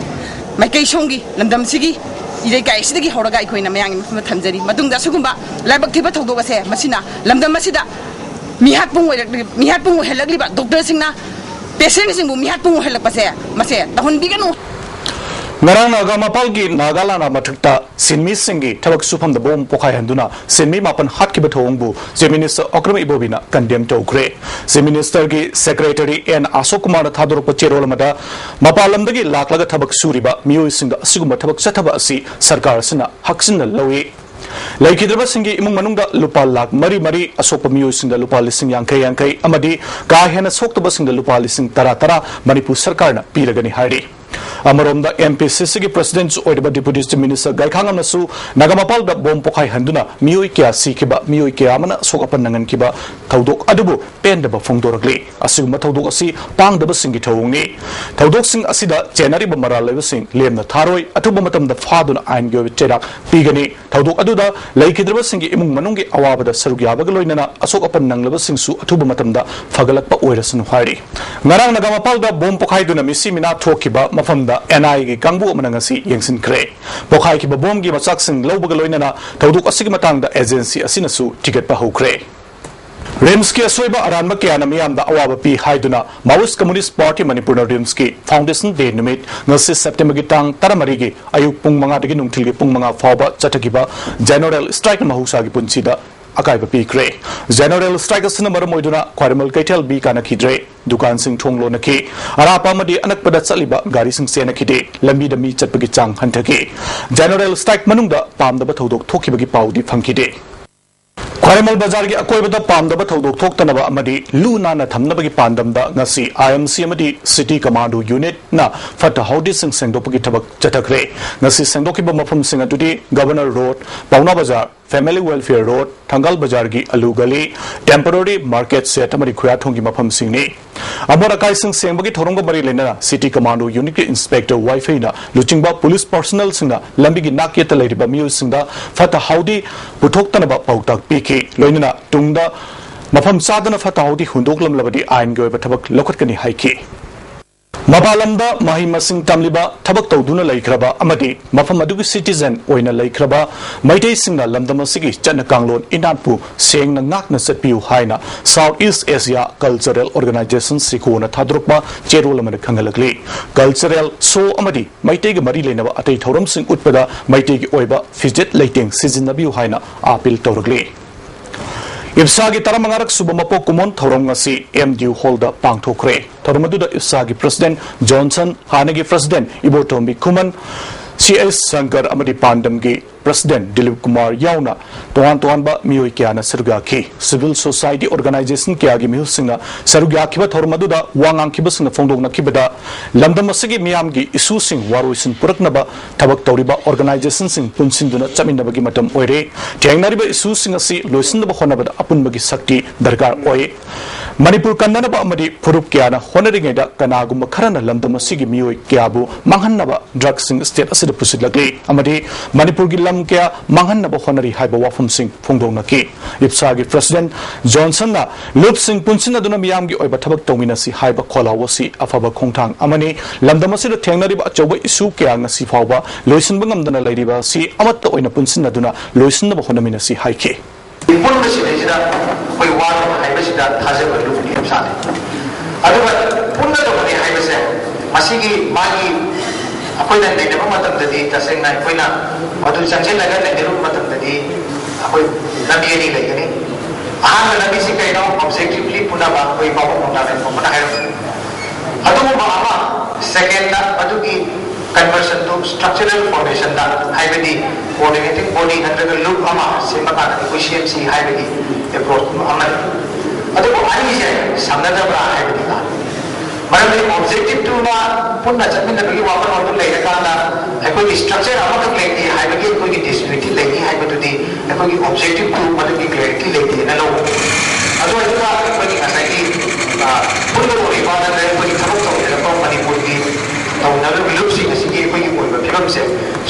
ꯃꯥꯏꯀꯩ ꯁꯣꯝꯒꯤ ꯂꯝꯗꯝꯁꯤꯒꯤ ꯏꯔꯩꯀꯥꯏ ꯑꯁꯤꯗꯒꯤ ꯍꯧꯔꯒ ꯑꯩꯈꯣꯏꯅ ꯃꯌꯥꯝꯒꯤ ꯃꯐꯝꯗ ꯊꯝꯖꯔꯤ꯫ ꯃꯇꯨꯡꯗ ꯑꯁꯤꯒꯨꯝꯕ ꯂꯥꯏꯕꯛ ꯊꯤꯕ ꯊꯧꯗꯣꯛ ꯑꯁꯦ, ꯃꯁꯤꯅ ꯂꯝꯗꯝ ꯑꯁꯤꯗ ꯃꯤꯍꯥꯠꯄꯨꯡ ꯑꯣꯏꯔꯛꯂꯤ-, ꯃꯤꯍꯥꯠꯄꯨꯡ ꯑꯣꯏꯍꯜꯂꯛꯂꯤꯕ ꯗꯣꯛꯇꯔꯁꯤꯡꯅ ꯄꯦꯁꯦꯟꯁꯤꯡꯕꯨ ꯃꯤꯍꯥꯠꯄꯨꯡ ꯑꯣꯏꯍꯜꯂꯛꯄꯁꯦ, ꯃꯁꯦ ꯇꯧꯍꯟꯕꯤꯒꯅꯨ꯫ ꯉꯔꯥꯡ ꯅꯥꯒꯥ ꯃꯄꯥꯜꯒꯤ ꯅꯥꯒꯥꯂꯥꯟꯗ ꯃꯊꯛꯇ ꯁꯤꯟꯃꯤꯁꯤꯡꯒꯤ ꯊꯕꯛ ꯁꯨꯐꯝꯗ ꯕꯣꯝ ꯄꯣꯈꯥꯏꯍꯟꯗꯨꯅ ꯁꯤꯟꯃꯤ ꯃꯥꯄꯟ ꯍꯥꯠꯈꯤꯕ ꯊꯧꯑꯣꯡꯕꯨ ꯆꯤꯐ ꯃꯤꯅꯤꯁꯇꯔ ꯑꯣꯀ꯭ꯔꯝ ꯏꯕꯣꯕꯤꯅ ꯀꯟꯗꯦꯝ ꯇꯧꯈ꯭ꯔꯦ꯫ ꯆꯤꯐ ꯃꯤꯅꯤꯁꯇꯔꯒꯤ ꯁꯦꯀ꯭ꯔꯦꯇꯔꯤ ꯑꯦꯟ ꯑꯁꯣꯛ ꯀꯨꯃꯥꯔꯅ ꯊꯥꯗꯣꯔꯛꯄ ꯆꯦꯔꯣꯜ ꯑꯃꯗ, ꯃꯄꯥꯟ ꯂꯝꯗꯒꯤ ꯂꯥꯛꯂꯒ ꯊꯕꯛ ꯁꯨꯔꯤꯕ ꯃꯤꯑꯣꯏꯁꯤꯡꯗ ꯑꯁꯤꯒꯨꯝꯕ ꯊꯕꯛ ꯆꯠꯊꯕ ꯑꯁꯤ ꯁꯔꯀꯥꯔ ꯑꯁꯤꯅ ꯍꯛꯆꯤꯟꯅ ꯂꯧꯏ꯫ ꯂꯩꯈꯤꯗ꯭ꯔꯕꯁꯤꯡꯒꯤ ꯏꯃꯨꯡ ꯃꯅꯨꯡꯗ ꯂꯨꯄꯥ ꯂꯥꯈ ꯃꯔꯤ ꯃꯔꯤ, ꯑꯁꯣꯛꯄ ꯃꯤꯑꯣꯏꯁꯤꯡꯗ ꯂꯨꯄꯥ ꯂꯤꯁꯤꯡ ꯌꯥꯡꯈꯩ ꯌꯥꯡꯈꯩ ꯑꯃꯗꯤ ꯀꯥ ꯍꯦꯟꯅ ꯁꯣꯛꯇꯕꯁꯤꯡꯗ ꯂꯨꯄꯥ ꯂꯤꯁꯤꯡ ꯇꯔꯥ ꯇꯔꯥ ꯃꯅꯤꯄꯨꯔ ꯁꯔꯀꯥꯔꯅ ꯄꯤꯔꯒꯅꯤ ꯍꯥꯏꯔꯤ꯫ ꯑꯃꯔꯣꯝꯗ, ꯑꯦꯝ ꯄꯤ ꯁꯤ ꯁꯤꯒꯤ ꯄ꯭ꯔꯁꯤꯗꯦꯟꯠꯁꯨ ꯑꯣꯏꯔꯤꯕ ꯗꯤꯄꯨꯇꯤ ꯆꯤꯐ ꯃꯤꯅꯤꯁꯇꯔ ꯒꯥꯏꯈꯥꯉꯝꯅꯁꯨ ꯅꯥꯒꯥꯃꯄꯥꯜꯗ ꯕꯣꯝ ꯄꯣꯈꯥꯏꯍꯟꯗꯨꯅ ꯃꯤꯑꯣꯏ ꯀꯌꯥ ꯁꯤꯈꯤꯕ, ꯃꯤꯑꯣꯏ ꯀꯌꯥ ꯑꯃꯅ ꯑꯁꯣꯛ ꯑꯄꯟ ꯅꯪꯍꯟꯈꯤꯕ ꯊꯧꯗꯣꯛ ꯑꯗꯨꯕꯨ ꯄꯦꯟꯗꯕ ꯐꯣꯡꯗꯣꯔꯛꯂꯤ꯫ ꯑꯁꯤꯒꯨꯝꯕ ꯊꯧꯗꯣꯛ ꯑꯁꯤ ꯄꯥꯡꯗꯕꯁꯤꯡꯒꯤ ꯊꯧꯑꯣꯡꯅꯤ꯫ ꯊꯧꯗꯣꯛꯁꯤꯡ ꯑꯁꯤꯗ ꯆꯦꯟꯅꯔꯤꯕ ꯃꯔꯥꯜ ꯂꯩꯕꯁꯤꯡ ꯂꯦꯝꯅ ꯊꯥꯔꯣꯏ, ꯑꯊꯨꯕ ꯃꯇꯝꯗ ꯐꯥꯗꯨꯅ ꯑꯥꯏꯟꯒꯤ ꯑꯣꯏꯕ ꯆꯩꯔꯥꯛ ꯄꯤꯒꯅꯤ꯫ ꯊꯧꯗꯣꯛ ꯑꯗꯨꯗ ꯂꯩꯈꯤꯗ꯭ꯔꯕꯁꯤꯡꯒꯤ ꯏꯃꯨꯡ ꯃꯅꯨꯡꯒꯤ ꯑꯋꯥꯕꯗ ꯁꯔꯨꯛ ꯌꯥꯕꯒ ꯂꯣꯏꯅꯅ ꯑꯁꯣꯛ ꯑꯄꯟ ꯅꯪꯂꯕꯁꯤꯡꯁꯨ ꯑꯊꯨꯕ ꯃꯇꯝꯗ ꯐꯒꯠꯂꯛꯄ ꯑꯣꯏꯔꯁꯅꯨ ꯍꯥꯏꯔꯤ꯫ ꯉꯔꯥꯡ ꯅꯥꯒꯥꯃꯄꯥꯜꯗ ꯕꯣꯝ ꯄꯣꯈꯥꯏꯗꯨꯅ ꯃꯤꯁꯤ ꯃꯤꯅꯥ ꯊꯣꯛꯈꯤꯕ ꯃꯐꯝꯗ ꯑꯦꯟ ꯑꯥꯏ ꯑꯦꯒꯤ ꯀꯥꯡꯕꯨ ꯑꯃꯅ ꯉꯁꯤ ꯌꯦꯡꯁꯤꯟꯈ꯭ꯔꯦ꯫ ꯄꯣꯈꯥꯏꯈꯤꯕ ꯕꯣꯝꯒꯤ ꯃꯆꯥꯛꯁꯤꯡ ꯂꯧꯕꯒ ꯂꯣꯏꯅꯅ ꯊꯧꯗꯣꯛ ꯑꯁꯤꯒꯤ ꯃꯇꯥꯡꯗ ꯑꯦꯖꯦꯟꯁꯤ ꯑꯁꯤꯅꯁꯨ ꯊꯤꯒꯠꯄ ꯍꯧꯈ꯭ꯔꯦ꯫ ꯔꯤꯝꯁꯀꯤ ꯑꯁꯣꯏꯕ ꯑꯔꯥꯟꯕ ꯀꯌꯥꯅ ꯃꯤꯌꯥꯝꯗ ꯑꯋꯥꯕ ꯄꯤ ꯍꯥꯏꯗꯨꯅ ꯃꯥꯋꯣꯏꯁ ꯀꯝꯃꯨꯅꯤꯁ ꯄꯥꯔꯇꯤ ꯃꯅꯤꯄꯨꯔꯅ ꯔꯤꯝꯁꯀꯤ ꯐꯥꯎꯟꯗꯦꯁꯟ ꯗꯦ ꯅꯨꯃꯤꯠ, ꯉꯁꯤ ꯁꯦꯞꯇꯦꯝꯕꯔꯒꯤ ꯇꯥꯡ ꯇꯔꯥꯃꯔꯤꯒꯤ ꯑꯌꯨꯛ ꯄꯨꯡ ꯃꯉꯥꯗꯒꯤ ꯅꯨꯡꯊꯤꯜꯒꯤ ꯄꯨꯡ ꯃꯉꯥ ꯐꯥꯎꯕ ꯆꯠꯊꯈꯤꯕ ꯖꯦꯅꯔꯦꯜ ꯁ꯭ꯇ꯭ꯔꯥꯏꯛꯅ ꯃꯍꯧꯁꯥꯒꯤ ꯄꯨꯟꯁꯤꯗ ꯑꯀꯥꯏꯕ ꯄꯤꯈ꯭ꯔꯦ꯫ General strike ꯑꯁꯤꯅ ꯃꯔꯝ ꯑꯣꯏꯗꯨꯅ ꯈ꯭ꯋꯥꯏꯔꯝꯕꯟ ꯀꯩꯊꯦꯜ B ꯀꯥꯟꯅꯈꯤꯗ꯭ꯔꯦ꯫ ꯗꯨꯀꯥꯟꯁꯤꯡ ꯊꯣꯡ ꯂꯣꯟꯅꯈꯤ꯫ ꯑꯔꯥꯞꯄ ꯑꯃꯗꯤ ꯑꯅꯛꯄꯗ ꯆꯠꯂꯤꯕ ꯒꯥꯔꯤꯁꯤꯡ ꯆꯦꯟꯅꯈꯤꯗꯦ꯫ ꯂꯝꯕꯤꯗ ꯃꯤ ꯆꯠꯄꯒꯤ ꯆꯥꯡ ꯍꯟꯊꯈꯤ꯫ General strike ꯃꯅꯨꯡꯗ ꯄꯥꯝꯗꯕ ꯊꯧꯗꯣꯛ ꯊꯣꯛꯈꯤꯕꯒꯤ ꯄꯥꯎꯗꯤ ꯐꯪꯈꯤꯗꯦ꯫ ꯈ꯭ꯋꯥꯏꯔꯝꯕꯟ ꯕꯖꯥꯔꯒꯤ ꯑꯀꯣꯏꯕꯗ ꯄꯥꯝꯗꯕ ꯊꯧꯗꯣꯛ ꯊꯣꯛꯇꯅꯕ ꯑꯃꯗꯤ ꯂꯨ ꯅꯥꯟꯅ ꯊꯝꯅꯕꯒꯤ ꯄꯥꯟꯗꯝꯗ ꯉꯁꯤ I M C ꯑꯃꯗꯤ City Commando Unitꯅ ꯐꯠꯇ ꯍꯥꯎꯗꯤꯁꯤꯡ ꯁꯦꯡꯗꯣꯛꯄꯒꯤ ꯊꯕꯛ ꯆꯠꯊꯈ꯭ꯔꯦ꯫ ꯉꯁꯤ ꯁꯦꯡꯗꯣꯛꯈꯤꯕ ꯃꯐꯝꯁꯤꯡ ꯑꯗꯨꯗꯤ Governor Road, ꯄꯥꯎꯅꯥ ꯕꯖꯥꯔ, Family Welfare Road, ꯊꯪꯒꯥꯜ ꯕꯖꯥꯔꯒꯤ ꯑꯂꯨ ꯒꯂꯤ, Temporary Market Shed ꯑꯃꯗꯤ ꯈꯨꯌꯥꯊꯣꯡꯒꯤ ꯃꯐꯝꯁꯤꯡꯅꯤ꯫ ꯑꯃꯣꯠ ꯑꯀꯥꯏꯁꯤꯡ ꯁꯦꯡꯕꯒꯤ ꯊꯧꯔꯝꯒ ꯃꯔꯤ ꯂꯩꯅꯅ City Commando Unitꯀꯤ Inspector ꯋꯥꯏꯐꯩꯅ ꯂꯨꯆꯤꯡꯕ police personnelꯁꯤꯡꯅ ꯂꯝꯕꯤꯒꯤ ꯅꯥꯛꯌꯦꯠꯇ ꯂꯩꯔꯤꯕ ꯃꯤꯑꯣꯏꯁꯤꯡꯗ ꯐꯠꯇ ꯍꯥꯎꯗꯤ ꯄꯨꯊꯣꯛꯇꯅꯕ ꯄꯥꯎꯇꯥꯛ ꯄꯤꯈꯤ꯫ ꯂꯣꯏꯅꯅ ꯇꯨꯡꯗ ꯃꯐꯝ ꯆꯥꯗꯅ ꯐꯠꯇ ꯍꯥꯎꯗꯤ ꯍꯨꯟꯗꯣꯛꯂꯝꯂꯕꯗꯤ ꯑꯥꯏꯟꯒꯤ ꯑꯣꯏꯕ ꯊꯕꯛ ꯂꯧꯈꯠꯀꯅꯤ ꯍꯥꯏꯈꯤ꯫ ꯃꯄꯥꯟ ꯂꯝꯗ ꯃꯍꯩ ꯃꯁꯤꯡ ꯇꯝꯂꯤꯕ, ꯊꯕꯛ ꯇꯧꯗꯨꯅ ꯂꯩꯈ꯭ꯔꯕ ꯑꯃꯗꯤ ꯃꯐꯝ ꯑꯗꯨꯒꯤ citizen ꯑꯣꯏꯅ ꯂꯩꯈ꯭ꯔꯕ ꯃꯩꯇꯩꯁꯤꯡꯅ ꯂꯝꯗꯝ ꯑꯁꯤꯒꯤ ꯆꯠꯅ ꯀꯥꯡꯂꯣꯟ ꯏꯅꯥꯠꯄꯨ ꯁꯦꯡꯅ ꯉꯥꯛꯅ ꯆꯠꯄꯤꯌꯨ ꯍꯥꯏꯅ South East Asia Cultural Organisation, ꯁꯤꯀꯣꯅ ꯊꯥꯗꯣꯔꯛꯄ ꯆꯦꯔꯣꯜ ꯑꯃꯅ ꯈꯪꯍꯜꯂꯛꯂꯤ꯫ Cultural show ꯑꯃꯗꯤ ꯃꯩꯇꯩꯒ ꯃꯔꯤ ꯂꯩꯅꯕ ꯑꯇꯩ ꯊꯧꯔꯝꯁꯤꯡ ꯎꯠꯄꯗ ꯃꯩꯇꯩꯒꯤ ꯑꯣꯏꯕ ꯐꯤꯖꯦꯠ ꯂꯩꯇꯦꯡ ꯁꯤꯖꯤꯟꯅꯕꯤꯌꯨ ꯍꯥꯏꯅ ꯑꯥꯄꯤꯜ ꯇꯧꯔꯛꯂꯤ꯫ ꯏꯞꯁꯥꯒꯤ ꯇꯔꯥꯃꯉꯥꯔꯛ ꯁꯨꯕ ꯃꯄꯣꯛ ꯀꯨꯝꯑꯣꯟ ꯊꯧꯔꯝ ꯉꯁꯤ M D U Hallꯗ ꯄꯥꯡꯊꯣꯛꯈ꯭ꯔꯦ꯫ ꯊꯧꯔꯝ ꯑꯗꯨꯗ ꯏꯞꯁꯥꯒꯤ President Johnson, ꯍꯥꯟꯅꯒꯤ President ꯏꯕꯣꯇꯣꯝꯕꯤ ꯈꯨꯃꯟ, C S ꯁꯪꯀꯔ ꯑꯃꯗꯤ ꯄꯥꯟꯗꯝꯒꯤ President ꯗꯤꯂꯤꯞ ꯀꯨꯃꯥꯔ ꯌꯥꯎꯅ ꯇꯣꯉꯥꯟ ꯇꯣꯉꯥꯟꯕ ꯃꯤꯑꯣꯏ ꯀꯌꯥꯅ ꯁꯔꯨꯛ ꯌꯥꯈꯤ꯫ Civil society organisation ꯀꯌꯥꯒꯤ ꯃꯤꯍꯨꯠꯁꯤꯡꯅ ꯁꯔꯨꯛ ꯌꯥꯈꯤꯕ ꯊꯧꯔꯝ ꯑꯗꯨꯗ ꯋꯥ ꯉꯥꯡꯈꯤꯕꯁꯤꯡꯅ ꯐꯣꯡꯗꯣꯛꯅꯈꯤꯕꯗ, ꯂꯝꯗꯝ ꯑꯁꯤꯒꯤ ꯃꯤꯌꯥꯝꯒꯤ issueꯁꯤꯡ ꯋꯥꯔꯣꯏꯁꯤꯟ ꯄꯨꯔꯛꯅꯕ ꯊꯕꯛ ꯇꯧꯔꯤꯕ organisationꯁꯤꯡ ꯄꯨꯟꯁꯤꯟꯗꯨꯅ ꯆꯠꯃꯤꯟꯅꯕꯒꯤ ꯃꯇꯝ ꯑꯣꯏꯔꯦ꯫ ꯊꯦꯡꯅꯔꯤꯕ issueꯁꯤꯡ ꯑꯁꯤ ꯂꯣꯏꯁꯤꯟꯅꯕ ꯍꯣꯠꯅꯕꯗ ꯑꯄꯨꯟꯕꯒꯤ ꯁꯛꯇꯤ ꯗꯔꯀꯥꯔ ꯑꯣꯏ꯫ ꯃꯅꯤꯄꯨꯔ ꯀꯟꯅꯅꯕ ꯑꯃꯗꯤ ꯐꯨꯔꯨꯞ ꯀꯌꯥꯅ ꯍꯣꯠꯅꯔꯤꯉꯩꯗ ꯀꯅꯥꯒꯨꯝꯕ ꯈꯔꯅ ꯂꯝꯗꯝ ꯑꯁꯤꯒꯤ ꯃꯤꯑꯣꯏ ꯀꯌꯥꯕꯨ ꯃꯥꯡꯍꯟꯅꯕ drugsꯁꯤꯡ state ꯑꯁꯤꯗ ꯄꯨꯁꯤꯜꯂꯛꯂꯤ ꯑꯃꯗꯤ ꯃꯅꯤꯄꯨꯔꯒꯤ ꯂꯝ ꯀꯌꯥ ꯃꯥꯡꯍꯟꯅꯕ ꯍꯣꯠꯅꯔꯤ ꯍꯥꯏꯕ ꯋꯥꯐꯝꯁꯤꯡ ꯐꯣꯡꯗꯣꯛꯅꯈꯤ꯫ ꯏꯞꯁꯥꯒꯤ President Johnsonꯅ ꯂꯨꯞꯁꯤꯡ ꯄꯨꯟꯁꯤꯟꯅꯗꯨꯅ ꯃꯤꯌꯥꯝꯒꯤ ꯑꯣꯏꯕ ꯊꯕꯛ ꯇꯧꯃꯤꯟꯅꯁꯤ ꯍꯥꯏꯕ ꯈꯣꯜꯂꯥꯎ ꯑꯁꯤ ꯑꯐꯕ ꯈꯣꯡꯊꯥꯡ ꯑꯃꯅꯤ꯫ ꯂꯝꯗꯝ ꯑꯁꯤꯗ ꯊꯦꯡꯅꯔꯤꯕ ꯑꯆꯧꯕ issue ꯀꯌꯥ ꯉꯁꯤ ꯐꯥꯎꯕ ꯂꯣꯏꯁꯤꯟꯕ ꯉꯝꯗꯅ ꯂꯩꯔꯤꯕ ꯑꯁꯤ ꯑꯃꯠꯇ ꯑꯣꯏꯅ ꯄꯨꯟꯁꯤꯟꯅꯗꯨꯅ ꯂꯣꯏꯁꯤꯟꯅꯕ ꯍꯣꯠꯅꯃꯤꯟꯅꯁꯤ ꯍꯥꯏꯈꯤ꯫ ꯑꯄꯨꯟꯕ ꯁꯤꯗꯩꯁꯤꯗ ꯑꯩꯈꯣꯏ ꯋꯥꯒꯅꯤ ꯍꯥꯏꯕꯁꯤꯗ ꯊꯥꯖꯕ ꯂꯨꯞꯅꯤ ꯏꯞꯁꯥꯗꯤ꯫ ꯑꯗꯨꯒ ꯄꯨꯟꯅ ꯇꯧꯒꯅꯤ ꯍꯥꯏꯕꯁꯦ, ꯃꯁꯤꯒꯤ ꯃꯥꯒꯤ ꯑꯩꯈꯣꯏꯅ ꯅꯩꯅꯕ ꯃꯇꯝꯗꯗꯤ, ꯇꯁꯦꯡꯅ ꯑꯩꯈꯣꯏꯅ ꯃꯗꯨ ꯆꯪꯁꯤꯜꯂꯒ ꯅꯩꯅꯔꯨꯕ ꯃꯇꯝꯗꯗꯤ, ꯑꯩꯈꯣꯏ ꯂꯝꯕꯤ ꯑꯅꯤ ꯂꯩꯒꯅꯤ꯫ ꯑꯍꯥꯟꯕ ꯂꯝꯕꯤꯁꯤ ꯀꯩꯅꯣ? ꯑꯣꯕꯖꯦꯛꯇꯤꯚꯂꯤ ꯄꯨꯟꯅꯕ ꯑꯩꯈꯣꯏ ꯄꯥꯕꯨꯡ ꯅꯣꯡꯗꯥꯝ ꯂꯩꯈꯣꯝꯕꯅ ꯍꯥꯏꯔꯛꯄ꯫ ꯑꯗꯨꯒꯨꯝꯕ ꯑꯃ, ꯁꯦꯀꯦꯟꯗ, ꯑꯗꯨꯒꯤ ꯀꯟꯚꯔꯁꯟꯗꯨ ꯁ꯭ꯇ꯭ꯔꯛꯆꯔꯦꯜ ꯐꯣꯔꯃꯦꯁꯟꯗ, ꯍꯥꯏꯕꯗꯤ ꯀꯣꯑꯣꯔꯗꯤꯅꯦꯇꯤꯡ ꯕꯣꯗꯤ ꯅꯠꯇ꯭ꯔꯒ ꯂꯨꯞ ꯑꯃ ꯁꯦꯝꯕ ꯀꯥꯟꯗ ꯑꯩꯈꯣꯏ ꯁꯤ ꯑꯦꯝ ꯁꯤ ꯍꯥꯏꯕꯒꯤ ꯑꯦꯄ꯭ꯔꯣꯆ ꯑꯃ ꯂꯩ꯫ ꯑꯗꯨꯕꯨ ꯑꯅꯤꯁꯦ ꯁꯝꯅꯗꯕ꯭ꯔꯥ ꯍꯥꯏꯕꯗꯤ ꯂꯥꯜꯂꯤ꯫ ꯃꯔꯝꯗꯤ ꯑꯣꯕꯖꯦꯛꯇꯤꯚꯇꯨꯅ ꯄꯨꯟꯅ ꯆꯠꯃꯤꯟꯅꯕꯒꯤ ꯋꯥꯈꯜꯂꯣꯟꯗꯨ ꯂꯩꯔꯀꯥꯟꯗ ꯑꯩꯈꯣꯏꯒꯤ ꯁ꯭ꯇ꯭ꯔꯛꯆꯔ ꯑꯃꯈꯛ ꯂꯩꯇꯦ ꯍꯥꯏꯕꯒꯤ ꯑꯩꯈꯣꯏꯒꯤ ꯗꯤꯁꯄꯦꯔꯤꯇꯤ ꯂꯩꯅꯤ ꯍꯥꯏꯕꯗꯨꯗꯤ ꯑꯩꯈꯣꯏꯒꯤ ꯑꯣꯕꯖꯦꯛꯇꯤꯚꯇꯨ ꯃꯗꯨꯒꯤ ꯀ꯭ꯂꯦꯔꯤꯇꯤ ꯂꯩꯇꯦꯅ ꯂꯧꯕ꯫ ꯑꯗꯨ ꯑꯣꯏꯔꯒ ꯑꯩꯈꯣꯏꯒꯤ ꯉꯁꯥꯏꯒꯤ, ꯑ, ꯄꯨꯟꯅ ꯑꯣꯏꯔꯤꯕ ꯅꯠꯇ꯭ꯔꯒ ꯑꯩꯈꯣꯏꯒꯤ ꯊꯕꯛ ꯇꯧꯃꯤꯟꯅꯔꯛꯄ ꯃꯅꯤꯄꯨꯔꯒꯤ ꯇꯧꯃꯤꯟꯅꯔꯤꯕ ꯂꯨꯞꯁꯤꯡ ꯑꯁꯤꯒꯤ ꯑꯩꯈꯣꯏꯒꯤ ꯑꯣꯏꯕ ꯐꯤꯕꯝꯁꯦ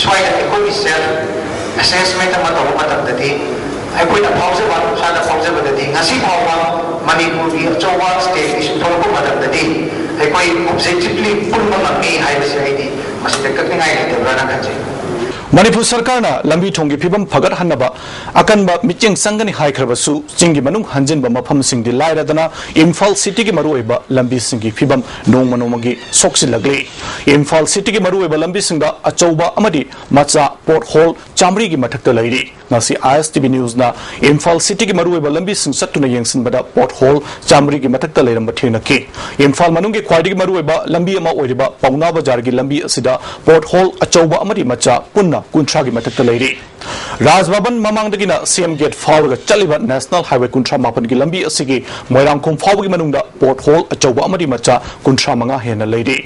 ꯁ꯭ꯋꯥꯏꯗ ꯑꯩꯈꯣꯏꯒꯤ ꯁꯦꯜꯐ ꯑꯦꯁꯦꯁꯃꯦꯟ ꯑꯃ ꯇꯧꯕ ꯃꯇꯝꯗꯗꯤ ꯑꯩꯈꯣꯏꯅ ꯐꯥꯎꯖꯕ, ꯏꯁꯥꯅ ꯐꯥꯎꯖꯕꯗꯗꯤ ꯉꯁꯤ ꯐꯥꯎꯕ ꯃꯅꯤꯄꯨꯔꯒꯤ ꯑꯆꯧꯕ ꯁ꯭ꯇꯦꯠ ꯏꯁꯨ ꯊꯣꯛꯂꯛꯄ ꯃꯇꯝꯗꯗꯤ ꯑꯩꯈꯣꯏ ꯑꯣꯕꯖꯦꯛꯇꯤꯚꯂꯤ ꯄꯨꯟꯕ ꯉꯝꯃꯤ ꯍꯥꯏꯕꯁꯦ ꯑꯩꯗꯤ ꯃꯁꯤꯗ ꯀꯛꯅꯤꯡꯉꯥꯏ ꯂꯩꯇꯕ꯭ꯔꯥꯅ ꯈꯟꯖꯩ꯫ ꯃꯅꯤꯄꯨꯔ ꯁꯔꯀꯥꯔꯅ ꯂꯝꯕꯤ ꯊꯣꯡꯒꯤ ꯐꯤꯕꯝ ꯐꯒꯠꯍꯟꯅꯕ ꯑꯀꯟꯕ ꯃꯤꯠꯌꯦꯡ ꯆꯪꯒꯅꯤ ꯍꯥꯏꯈ꯭ꯔꯕꯁꯨ, ꯆꯤꯡꯒꯤ ꯃꯅꯨꯡ ꯍꯟꯖꯤꯟꯕ ꯃꯐꯝꯁꯤꯡꯗꯤ ꯂꯥꯏꯔꯗꯅ, ꯏꯝꯐꯥꯜ ꯁꯤꯇꯤꯒꯤ ꯃꯔꯨꯑꯣꯏꯕ ꯂꯝꯕꯤꯁꯤꯡꯒꯤ ꯐꯤꯕꯝ ꯅꯣꯡꯃ ꯅꯣꯡꯃꯒꯤ ꯁꯣꯛꯆꯤꯜꯂꯛꯂꯤ꯫ ꯏꯝꯐꯥꯜ ꯁꯤꯇꯤꯒꯤ ꯃꯔꯨꯑꯣꯏꯕ ꯂꯝꯕꯤꯁꯤꯡꯗ ꯑꯆꯧꯕ ꯑꯃꯗꯤ ꯃꯆꯥ ꯄꯣꯠ ꯍꯣꯜ ꯆꯥꯃꯔꯤꯒꯤ ꯃꯊꯛꯇ ꯂꯩꯔꯤ꯫ ꯉꯁꯤ ꯑꯥꯏ ꯑꯦꯁ ꯇꯤ ꯚꯤ ꯅ꯭ꯌꯨꯁꯅ ꯏꯝꯐꯥꯜ ꯁꯤꯇꯤꯒꯤ ꯃꯔꯨꯑꯣꯏꯕ ꯂꯝꯕꯤꯁꯤꯡ ꯆꯠꯇꯨꯅ ꯌꯦꯡꯁꯤꯟꯕꯗ ꯄꯣꯠ ꯍꯣꯜ ꯆꯥꯃꯔꯤꯒꯤ ꯃꯊꯛꯇ ꯂꯩꯔꯝꯕ ꯊꯦꯡꯅꯈꯤ꯫ ꯏꯝꯐꯥꯜ ꯃꯅꯨꯡꯒꯤ ꯈ꯭ꯋꯥꯏꯗꯒꯤ ꯃꯔꯨꯑꯣꯏꯕ ꯂꯝꯕꯤ ꯑꯃ ꯑꯣꯏꯔꯤꯕ ꯄꯥꯎꯅꯥ ꯕꯖꯥꯔꯒꯤ ꯂꯝꯕꯤ ꯑꯁꯤꯗ ꯄꯣꯠ ꯍꯣꯜ ꯑꯆꯧꯕ ꯑꯃꯗꯤ ꯃꯆꯥ ꯄꯨꯟꯅ ꯀꯨꯟꯊ꯭ꯔꯥꯒꯤ ꯃꯊꯛꯇ ꯂꯩꯔꯤ꯫ ꯔꯥꯖ ꯚꯕꯟ ꯃꯃꯥꯡꯗꯒꯤꯅ ꯁꯤ ꯑꯦꯝ ꯒꯦꯠ ꯐꯥꯎꯔꯒ ꯆꯠꯂꯤꯕ ꯅꯦꯁꯅꯦꯜ ꯍꯥꯏꯋꯦ ꯀꯨꯟꯊ꯭ꯔꯥ ꯃꯥꯄꯟꯒꯤ ꯂꯝꯕꯤ ꯑꯁꯤꯒꯤ ꯃꯣꯏꯔꯥꯡꯈꯣꯝ ꯐꯥꯎꯕꯒꯤ ꯃꯅꯨꯡꯗ ꯄꯣꯠ ꯍꯣꯜ ꯑꯆꯧꯕ ꯑꯃꯗꯤ ꯃꯆꯥ ꯀꯨꯟꯊ꯭ꯔꯥ ꯃꯉꯥ ꯍꯦꯟꯅ ꯂꯩꯔꯤ꯫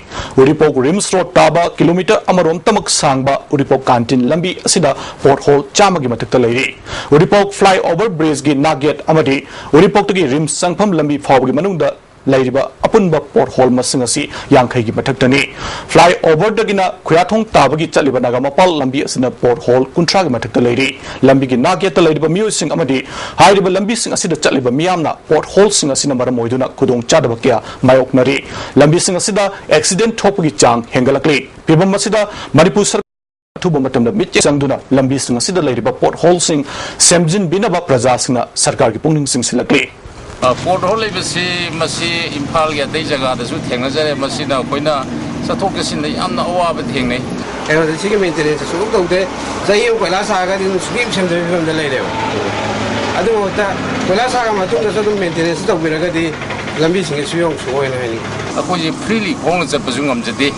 ꯎꯔꯤꯄꯣꯛ ꯔꯤꯝꯁ ꯔꯣꯗ ꯇꯥꯕ ꯀꯤꯂꯣꯃꯤꯇꯔ ꯑꯃꯔꯣꯝꯇꯃꯛ ꯁꯥꯡꯕ ꯎꯔꯤꯄꯣꯛ ꯀꯥꯟꯇꯤꯟ ꯂꯝꯕꯤ ꯑꯁꯤꯗ ꯄꯣꯠ ꯍꯣꯜ ꯆꯥꯝꯃꯒꯤ ꯃꯊꯛꯇ ꯂꯩꯔꯤ꯫ ꯎꯔꯤꯄꯣꯛ ꯐ꯭ꯂꯥꯏ ꯑꯣꯚꯔ ꯕ꯭ꯔꯤꯖꯀꯤ ꯅꯥꯛꯌꯦꯠ ꯑꯃꯗꯤ ꯎꯔꯤꯄꯣꯛꯇꯒꯤ ꯔꯤꯝꯁ ꯆꯪꯐꯝ ꯂꯝꯕꯤ ꯐꯥꯎꯕꯒꯤ ꯃꯅꯨꯡꯗ ꯂꯩꯔꯤꯕ ꯑꯄꯨꯟꯕ ꯄꯣꯠ ꯍꯣꯜ ꯃꯁꯤꯡ ꯑꯁꯤ ꯌꯥꯡꯈꯩꯒꯤ ꯃꯊꯛꯇꯅꯤ꯫ ꯐ꯭ꯂꯥꯏ ꯑꯣꯚꯔꯗꯒꯤꯅ ꯈꯨꯌꯥꯊꯣꯡ ꯇꯥꯕꯒꯤ ꯆꯠꯂꯤꯕ ꯅꯥꯒꯥꯃꯄꯥꯜ ꯂꯝꯕꯤ ꯑꯁꯤꯅ ꯄꯣꯠ ꯍꯣꯜ ꯀꯨꯟꯊ꯭ꯔꯥꯒꯤ ꯃꯊꯛꯇ ꯂꯩꯔꯤ꯫ ꯂꯝꯕꯤꯒꯤ ꯅꯥꯛꯌꯦꯠꯇ ꯂꯩꯔꯤꯕ ꯃꯤꯑꯣꯏꯁꯤꯡ ꯑꯃꯗꯤ ꯍꯥꯏꯔꯤꯕ ꯂꯝꯕꯤꯁꯤꯡ ꯑꯁꯤꯗ ꯆꯠꯂꯤꯕ ꯃꯤꯌꯥꯝꯅ ꯄꯣꯠ ꯍꯣꯜꯁꯤꯡ ꯑꯁꯤꯅ ꯃꯔꯝ ꯑꯣꯏꯗꯨꯅ ꯈꯨꯗꯣꯡꯆꯥꯗꯕ ꯀꯌꯥ ꯃꯥꯌꯣꯛꯅꯔꯤ꯫ ꯂꯝꯕꯤꯁꯤꯡ ꯑꯁꯤꯗ ꯑꯦꯛꯁꯤꯗꯦꯟꯠ ꯊꯣꯛꯄꯒꯤ ꯆꯥꯡ ꯍꯦꯟꯒꯠꯂꯛꯂꯤ꯫ ꯐꯤꯕꯝ ꯑꯁꯤꯗ ꯃꯅꯤꯄꯨꯔ ꯁꯔꯀꯥꯔ ꯑꯊꯨꯕ ꯃꯇꯝꯗ ꯃꯤꯠꯌꯦꯡ ꯆꯪꯗꯨꯅ ꯂꯝꯕꯤꯁꯤꯡ ꯑꯁꯤꯗ ꯂꯩꯔꯤꯕ ꯄꯣꯠ ꯍꯣꯜꯁꯤꯡ ꯁꯦꯝꯖꯤꯟꯕꯤꯅꯕ ꯄ꯭ꯔꯖꯥꯁꯤꯡꯅ ꯁꯔꯀꯥꯔꯒꯤ ꯄꯨꯛꯅꯤꯡ ꯆꯤꯡꯁꯤꯜꯂꯛꯂꯤ꯫ ꯑ, ꯄꯣꯠ ꯍꯣꯜ ꯂꯩꯕꯁꯤ ꯃꯁꯤ ꯏꯝꯐꯥꯜꯒꯤ ꯑꯇꯩ ꯖꯒꯥꯗꯁꯨ ꯊꯦꯡꯅꯖꯔꯦ꯫ ꯃꯁꯤꯅ ꯑꯩꯈꯣꯏꯅ ꯆꯠꯊꯣꯛ ꯆꯠꯁꯤꯟꯗ ꯌꯥꯝꯅ ꯑꯋꯥꯕ ꯊꯦꯡꯅꯩ꯫ ꯀꯩꯅꯣꯗ ꯁꯤꯒꯤ ꯃꯦꯟꯇꯦꯅꯦꯟꯁ ꯁꯨꯡꯇꯧ ꯇꯧꯗꯦ꯫ ꯆꯍꯤ ꯑꯃ ꯀꯣꯏꯂꯥ ꯁꯥꯔꯒꯗꯤ ꯑꯗꯨꯝ ꯁꯨꯡꯁꯦꯝ ꯁꯦꯝꯗꯕꯒꯤ ꯐꯤꯕꯝꯗ ꯂꯩꯔꯦꯕ꯫ ꯑꯗꯨ ꯃꯍꯨꯠꯇ ꯀꯣꯏꯂꯥꯁ ꯊꯥꯔ ꯃꯇꯨꯡꯗꯁꯨ ꯑꯗꯨꯝ ꯃꯦꯟꯇꯦꯅꯦꯟꯁ ꯇꯧꯕꯤꯔꯒꯗꯤ ꯂꯝꯕꯤꯁꯤꯡꯁꯦ ꯁꯨꯌꯧ ꯁꯨꯡꯑꯣꯏꯅ ꯍꯥꯏꯅꯤꯡꯉꯤ꯫ ꯑꯩꯈꯣꯏꯁꯦ ꯐ꯭ꯔꯤꯂꯤ ꯈꯣꯡꯅ ꯆꯠꯄꯁꯨ ꯉꯝꯖꯗꯦ,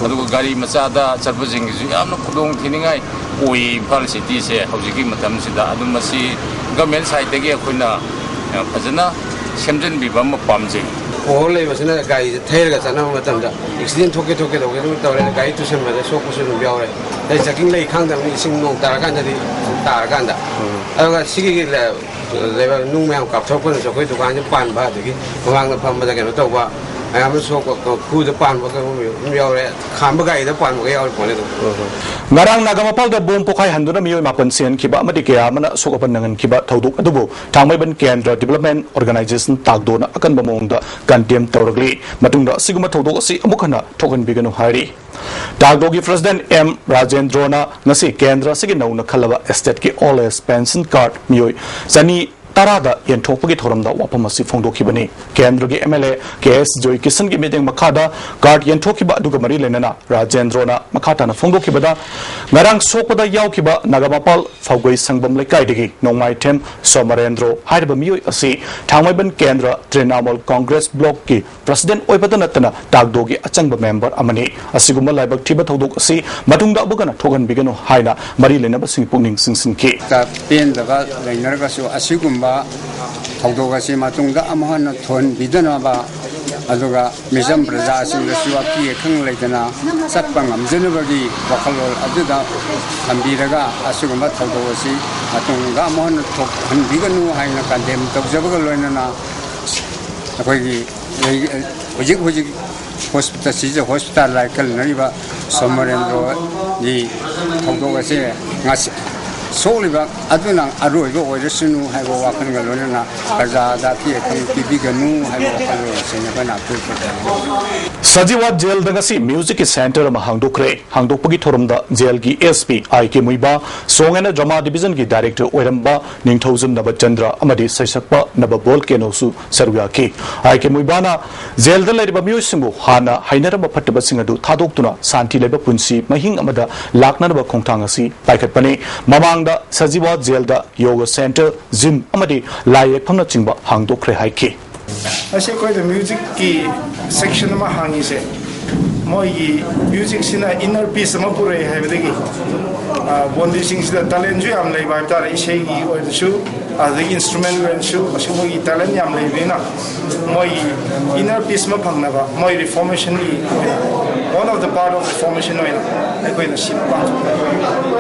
ꯑꯗꯨꯒ ꯒꯥꯔꯤ ꯃꯆꯥꯗ ꯆꯠꯄꯁꯤꯡꯒꯤꯁꯨ ꯌꯥꯝꯅ ꯈꯨꯗꯣꯡ ꯊꯤꯅꯤꯡꯉꯥꯏ ꯑꯣꯏꯌꯦ ꯏꯝꯐꯥꯜ ꯁꯤꯇꯤꯁꯦ ꯍꯧꯖꯤꯛꯀꯤ ꯃꯇꯝꯁꯤꯗ꯫ ꯑꯗꯨ ꯃꯁꯤ ꯒꯃꯦꯟ ꯁꯥꯏꯠꯇꯒꯤ ꯑꯩꯈꯣꯏꯅ, ꯑ, ꯐꯖꯅ ꯁꯦꯝꯖꯤꯟꯕꯤꯕ ꯑꯃ ꯄꯥꯝꯖꯩ꯫ ꯄꯣꯍꯣꯔ ꯂꯩꯕꯁꯤꯅ ꯒꯥꯔꯤꯁꯦ ꯊꯩꯔꯒ ꯆꯠꯅꯕ ꯃꯇꯝꯗ ꯑꯦꯛꯁꯤꯗꯦꯟ ꯊꯣꯛꯀꯦ ꯊꯣꯛꯀꯦ ꯇꯧꯒꯦ ꯑꯗꯨꯝ ꯇꯧꯔꯦ, ꯒꯥꯔꯤ ꯇꯨꯁꯟꯕꯗ ꯁꯣꯛꯄꯁꯨ ꯑꯗꯨꯝ ꯌꯥꯎꯔꯦ꯫ ꯑꯗꯩ ꯆꯥꯛꯀꯤꯡ ꯂꯩ ꯈꯪꯗꯕꯅꯤ, ꯏꯁꯤꯡ ꯅꯣꯡ ꯇꯥꯔꯀꯥꯟꯗꯗꯤ ꯇꯥꯔꯀꯥꯟꯗ꯫ ꯑꯗꯨꯒ ꯁꯤꯒꯤ ꯂꯩ-, ꯂꯩꯕꯥꯛ ꯅꯨꯡ ꯃꯌꯥꯝ ꯀꯥꯞꯊꯣꯔꯛꯄꯅꯁꯨ ꯑꯩꯈꯣꯏ ꯗꯨꯀꯥꯟꯁꯦ ꯄꯥꯟꯕ, ꯑꯗꯒꯤ ꯃꯃꯥꯡꯗ ꯐꯝꯕꯗ ꯀꯩꯅꯣ ꯇꯧꯕ ꯃꯌꯥꯝ ꯑꯃ ꯁꯣꯛꯄ, ꯈꯨꯗ ꯄꯥꯟꯕ ꯀꯩꯅꯣ ꯑꯗꯨꯝ ꯌꯥꯎꯔꯦ, ꯈꯥꯝꯕ ꯒꯥꯔꯤꯗ ꯄꯥꯟꯕꯒ ꯌꯥꯎꯔꯤ ꯄꯣꯠꯅꯤ ꯑꯗꯨꯝ꯫ ꯉꯔꯥꯡ ꯅꯥꯒꯥꯃꯄꯥꯜꯗ ꯕꯣꯝ ꯄꯣꯈꯥꯏꯍꯟꯗꯨꯅ ꯃꯤꯑꯣꯏ ꯃꯥꯄꯟ ꯁꯤꯍꯟꯈꯤꯕ ꯑꯃꯗꯤ ꯀꯌꯥ ꯑꯃꯅ ꯑꯁꯣꯛ ꯑꯄꯟ ꯅꯪꯍꯟꯈꯤꯕ ꯊꯧꯗꯣꯛ ꯑꯗꯨꯕꯨ ꯊꯥꯡꯃꯩꯕꯟ ꯀꯦꯟꯗ꯭ꯔ ꯗꯤꯕꯂꯞꯃꯦꯟ ꯑꯣꯔꯒꯅꯥꯏꯖꯦꯁꯟ ꯇꯥꯛꯗꯣꯅ ꯑꯀꯟꯕ ꯃꯑꯣꯡꯗ ꯀꯟꯗꯦꯝ ꯇꯧꯔꯛꯂꯤ꯫ ꯃꯇꯨꯡꯗ ꯑꯁꯤꯒꯨꯝꯕ ꯊꯧꯗꯣꯛ ꯑꯁꯤ ꯑꯃꯨꯛ ꯍꯟꯅ ꯊꯣꯛꯍꯟꯕꯤꯒꯅꯨ ꯍꯥꯏꯔꯤ꯫ ꯇꯥꯛꯗꯣꯒꯤ ꯄ꯭ꯔꯁꯤꯗꯦꯟꯠ ꯑꯦꯝ ꯔꯥꯖꯦꯟꯗ꯭ꯔꯣꯅ ꯉꯁꯤ ꯀꯦꯟꯗ꯭ꯔ ꯑꯁꯤꯒꯤ ꯅꯧꯅ ꯈꯜꯂꯕ ꯑꯦꯁꯇꯦꯠꯀꯤ ꯑꯣꯜ ꯑꯦꯖ ꯄꯦꯟꯁꯟ ꯀꯥꯔꯗ ꯃꯤꯑꯣꯏ ꯆꯅꯤ ꯇꯔꯥꯗ ꯌꯦꯟꯊꯣꯛꯄꯒꯤ ꯊꯧꯔꯝꯗ ꯋꯥꯐꯝ ꯑꯁꯤ ꯐꯣꯡꯗꯣꯛꯈꯤꯕꯅꯤ꯫ ꯀꯦꯟꯗ꯭ꯔꯒꯤ ꯑꯦꯝ ꯑꯦꯜ ꯑꯦ ꯀꯦ ꯑꯦꯁ ꯖꯣꯏꯀꯤꯁꯟꯒꯤ ꯃꯤꯠꯌꯦꯡ ꯃꯈꯥꯗ ꯀꯥꯔꯗ ꯌꯦꯟꯊꯣꯛꯈꯤꯕ ꯑꯗꯨꯒ ꯃꯔꯤ ꯂꯩꯅꯅ ꯔꯥꯖꯦꯟꯗ꯭ꯔꯣꯅ ꯃꯈꯥ ꯇꯥꯅ ꯐꯣꯡꯗꯣꯛꯈꯤꯕꯗ, ꯉꯔꯥꯡ ꯁꯣꯛꯄꯗ ꯌꯥꯎꯈꯤꯕ ꯅꯥꯒꯥꯃꯄꯥꯜ ꯐꯧꯒꯩ ꯁꯪꯕꯝ ꯂꯩꯀꯥꯏꯗꯒꯤ ꯅꯣꯡꯃꯥꯏꯊꯦꯝ ꯁꯣꯃꯔꯦꯟꯗ꯭ꯔꯣ ꯍꯥꯏꯔꯤꯕ ꯃꯤꯑꯣꯏ ꯑꯁꯤ ꯊꯥꯡꯃꯩꯕꯟ ꯀꯦꯟꯗ꯭ꯔ ꯇ꯭ꯔꯤꯅꯥꯃꯣꯜ ꯀꯣꯡꯒ꯭ꯔꯦꯁ ꯕ꯭ꯂꯣꯛꯀꯤ ꯄ꯭ꯔꯁꯤꯗꯦꯟꯠ ꯑꯣꯏꯕꯇ ꯅꯠꯇꯅ ꯇꯥꯛꯗꯣꯒꯤ ꯑꯆꯪꯕ ꯃꯦꯝꯕꯔ ꯑꯃꯅꯤ꯫ ꯑꯁꯤꯒꯨꯝꯕ ꯂꯥꯏꯕꯛ ꯊꯤꯕ ꯊꯧꯗꯣꯛ ꯑꯁꯤ ꯃꯇꯨꯡꯗ ꯑꯃꯨꯛ ꯍꯟꯅ ꯊꯣꯛꯍꯟꯕꯤꯒꯅꯨ ꯍꯥꯏꯅ ꯃꯔꯤ ꯂꯩꯅꯕꯁꯤꯡ ꯄꯨꯛꯅꯤꯡ ꯆꯤꯡꯁꯤꯟꯈꯤ꯫ ꯄꯦꯟꯗꯕ ꯂꯩꯅꯔꯒꯁꯨ ꯑꯁꯤꯒꯨꯝꯕ ꯊꯧꯗꯣꯛ ꯑꯁꯤ ꯃꯇꯨꯡꯗ ꯑꯃꯨꯛ ꯍꯟꯅ ꯊꯣꯛꯍꯟꯕꯤꯗꯅꯕ, ꯑꯗꯨꯒ ꯃꯤꯆꯝ ꯄ꯭ꯔꯖꯥꯁꯤꯡꯗꯁꯨ ꯑꯀꯤ ꯑꯈꯪ ꯂꯩꯇꯅ ꯆꯠꯄ ꯉꯝꯖꯅꯕꯒꯤ ꯋꯥꯈꯜꯂꯣꯟ ꯑꯗꯨꯗ ꯊꯝꯕꯤꯔꯒ ꯑꯁꯤꯒꯨꯝꯕ ꯊꯧꯗꯣꯛ ꯑꯁꯤ ꯃꯇꯨꯡꯗ ꯑꯃꯨꯛ ꯍꯟꯅ ꯊꯣꯛꯍꯟꯕꯤꯒꯅꯨ ꯍꯥꯏꯅ ꯀꯟꯗꯦꯝ ꯇꯧꯖꯕꯒ ꯂꯣꯏꯅꯅ ꯑꯩꯈꯣꯏꯒꯤ ꯂꯩ-, ꯍꯧꯖꯤꯛ ꯍꯧꯖꯤꯛ ꯍꯣꯁꯄꯤꯇꯥꯜ, ꯁꯤꯖ ꯍꯣꯁꯄꯤꯇꯥꯜ ꯂꯥꯏꯀꯠꯅꯔꯤꯕ ꯁꯣꯃꯔꯦꯟꯗ꯭ꯔꯣꯒꯤ ꯊꯧꯗꯣꯛ ꯑꯁꯦ ꯉꯁꯤ ꯁꯣꯛꯂꯤꯕ ꯑꯗꯨꯅ ꯑꯔꯣꯏꯕ ꯑꯣꯏꯔꯁꯅꯨ ꯍꯥꯏꯕ ꯋꯥꯈꯜꯒ ꯂꯣꯏꯅꯅ ꯄ꯭ꯔꯖꯥꯗ ꯑꯀꯤ ꯑꯈꯪ ꯄꯤꯕꯤꯒꯅꯨ ꯍꯥꯏꯕ ꯋꯥꯈꯜꯂꯣꯟ ꯑꯁꯤꯅ ꯑꯩꯈꯣꯏꯅ ꯑꯩꯈꯣꯏ ꯁꯖꯤꯋꯥꯗ ꯖꯦꯜꯗ ꯉꯁꯤ ꯃ꯭ꯌꯨꯖꯤꯛꯀꯤ ꯁꯦꯟꯇꯔ ꯑꯃ ꯍꯥꯡꯗꯣꯛꯈ꯭ꯔꯦ꯫ ꯍꯥꯡꯗꯣꯛꯄꯒꯤ ꯊꯧꯔꯝꯗ ꯖꯦꯜꯒꯤ S P I K Muiba, song and drama ꯗꯤꯕꯤꯖꯟꯒꯤ ꯗꯥꯏꯔꯦꯛꯇꯔ ꯑꯣꯏꯔꯝꯕ ꯅꯤꯡꯊꯧꯖꯝ ꯅꯕꯆꯟꯗ꯭ꯔ ꯑꯃꯗꯤ ꯁꯩꯁꯛꯄ ꯅꯕꯕꯣꯜ ꯀꯦꯅꯣꯁꯨ ꯁꯔꯨꯛ ꯌꯥꯈꯤ꯫ ꯑꯥꯏ ꯀꯦ ꯃꯨꯏꯕꯥꯅ ꯖꯦꯜꯗ ꯂꯩꯔꯤꯕ ꯃꯤꯑꯣꯏꯁꯤꯡꯕꯨ ꯍꯥꯟꯅ ꯍꯩꯅꯔꯝꯕ ꯐꯠꯇꯕꯁꯤꯡ ꯑꯗꯨ ꯊꯥꯗꯣꯛꯇꯨꯅ ꯁꯥꯟꯇꯤ ꯂꯩꯕ ꯄꯨꯟꯁꯤ ꯃꯍꯤꯡ ꯑꯃꯗ ꯂꯥꯛꯅꯅꯕ ꯈꯣꯡꯊꯥꯡ ꯑꯁꯤ ꯄꯥꯏꯈꯠꯄꯅꯤ꯫ ꯃꯃꯥꯡ ꯗ ꯁꯖꯤꯋꯥ ꯖꯦꯜꯗ ꯌꯣꯒ ꯁꯦꯟꯇꯔ, ꯖꯤꯝ ꯑꯃꯗꯤ ꯂꯥꯏ ꯌꯦꯛꯐꯝꯅꯆꯤꯡꯕ ꯍꯥꯡꯗꯣꯛꯈ꯭ꯔꯦ ꯍꯥꯏꯈꯤ꯫ ꯑꯁꯤ ꯑꯩꯈꯣꯏꯅ ꯃ꯭ꯌꯨꯖꯤꯛꯀꯤ ꯁꯦꯛꯁꯟ ꯑꯃ ꯍꯥꯡꯉꯤꯁꯦ, ꯃꯣꯏꯒꯤ ꯃ꯭ꯌꯨꯖꯤꯛꯁꯤꯅ ꯏꯟꯅꯔ ꯄꯤꯁ ꯑꯃ ꯄꯨꯔꯛꯑꯦ ꯍꯥꯏꯕꯗꯒꯤ, ꯑ, ꯕꯣꯟꯗꯤꯁꯤꯡꯁꯤꯗ ꯇꯦꯂꯦꯟꯁꯨ ꯌꯥꯝ ꯂꯩꯕ ꯍꯥꯏꯕ ꯇꯥꯔꯦ, ꯏꯁꯩꯒꯤ ꯑꯣꯏꯔꯁꯨ, ꯑꯗꯒꯤ ꯏꯟꯁꯇ꯭ꯔꯨꯃꯦꯟ ꯑꯣꯏꯔꯁꯨ, ꯑꯁꯤ ꯃꯣꯏꯒꯤ ꯇꯦꯂꯦꯟ ꯌꯥꯝ ꯂꯩꯕꯅꯤꯅ, ꯃꯣꯏꯒꯤ ꯏꯟꯅꯔ ꯄꯤꯁ ꯑꯃ ꯐꯪꯅꯕ, ꯃꯣꯏ ꯔꯤꯐꯣꯔꯃꯦꯁꯟꯒꯤ ꯑꯣꯏꯅ, one of the part of reformation ꯑꯣꯏꯅ ꯑꯩꯈꯣꯏꯅ ꯁꯤ ꯄꯥꯡꯊꯣꯛꯄꯅꯤ꯫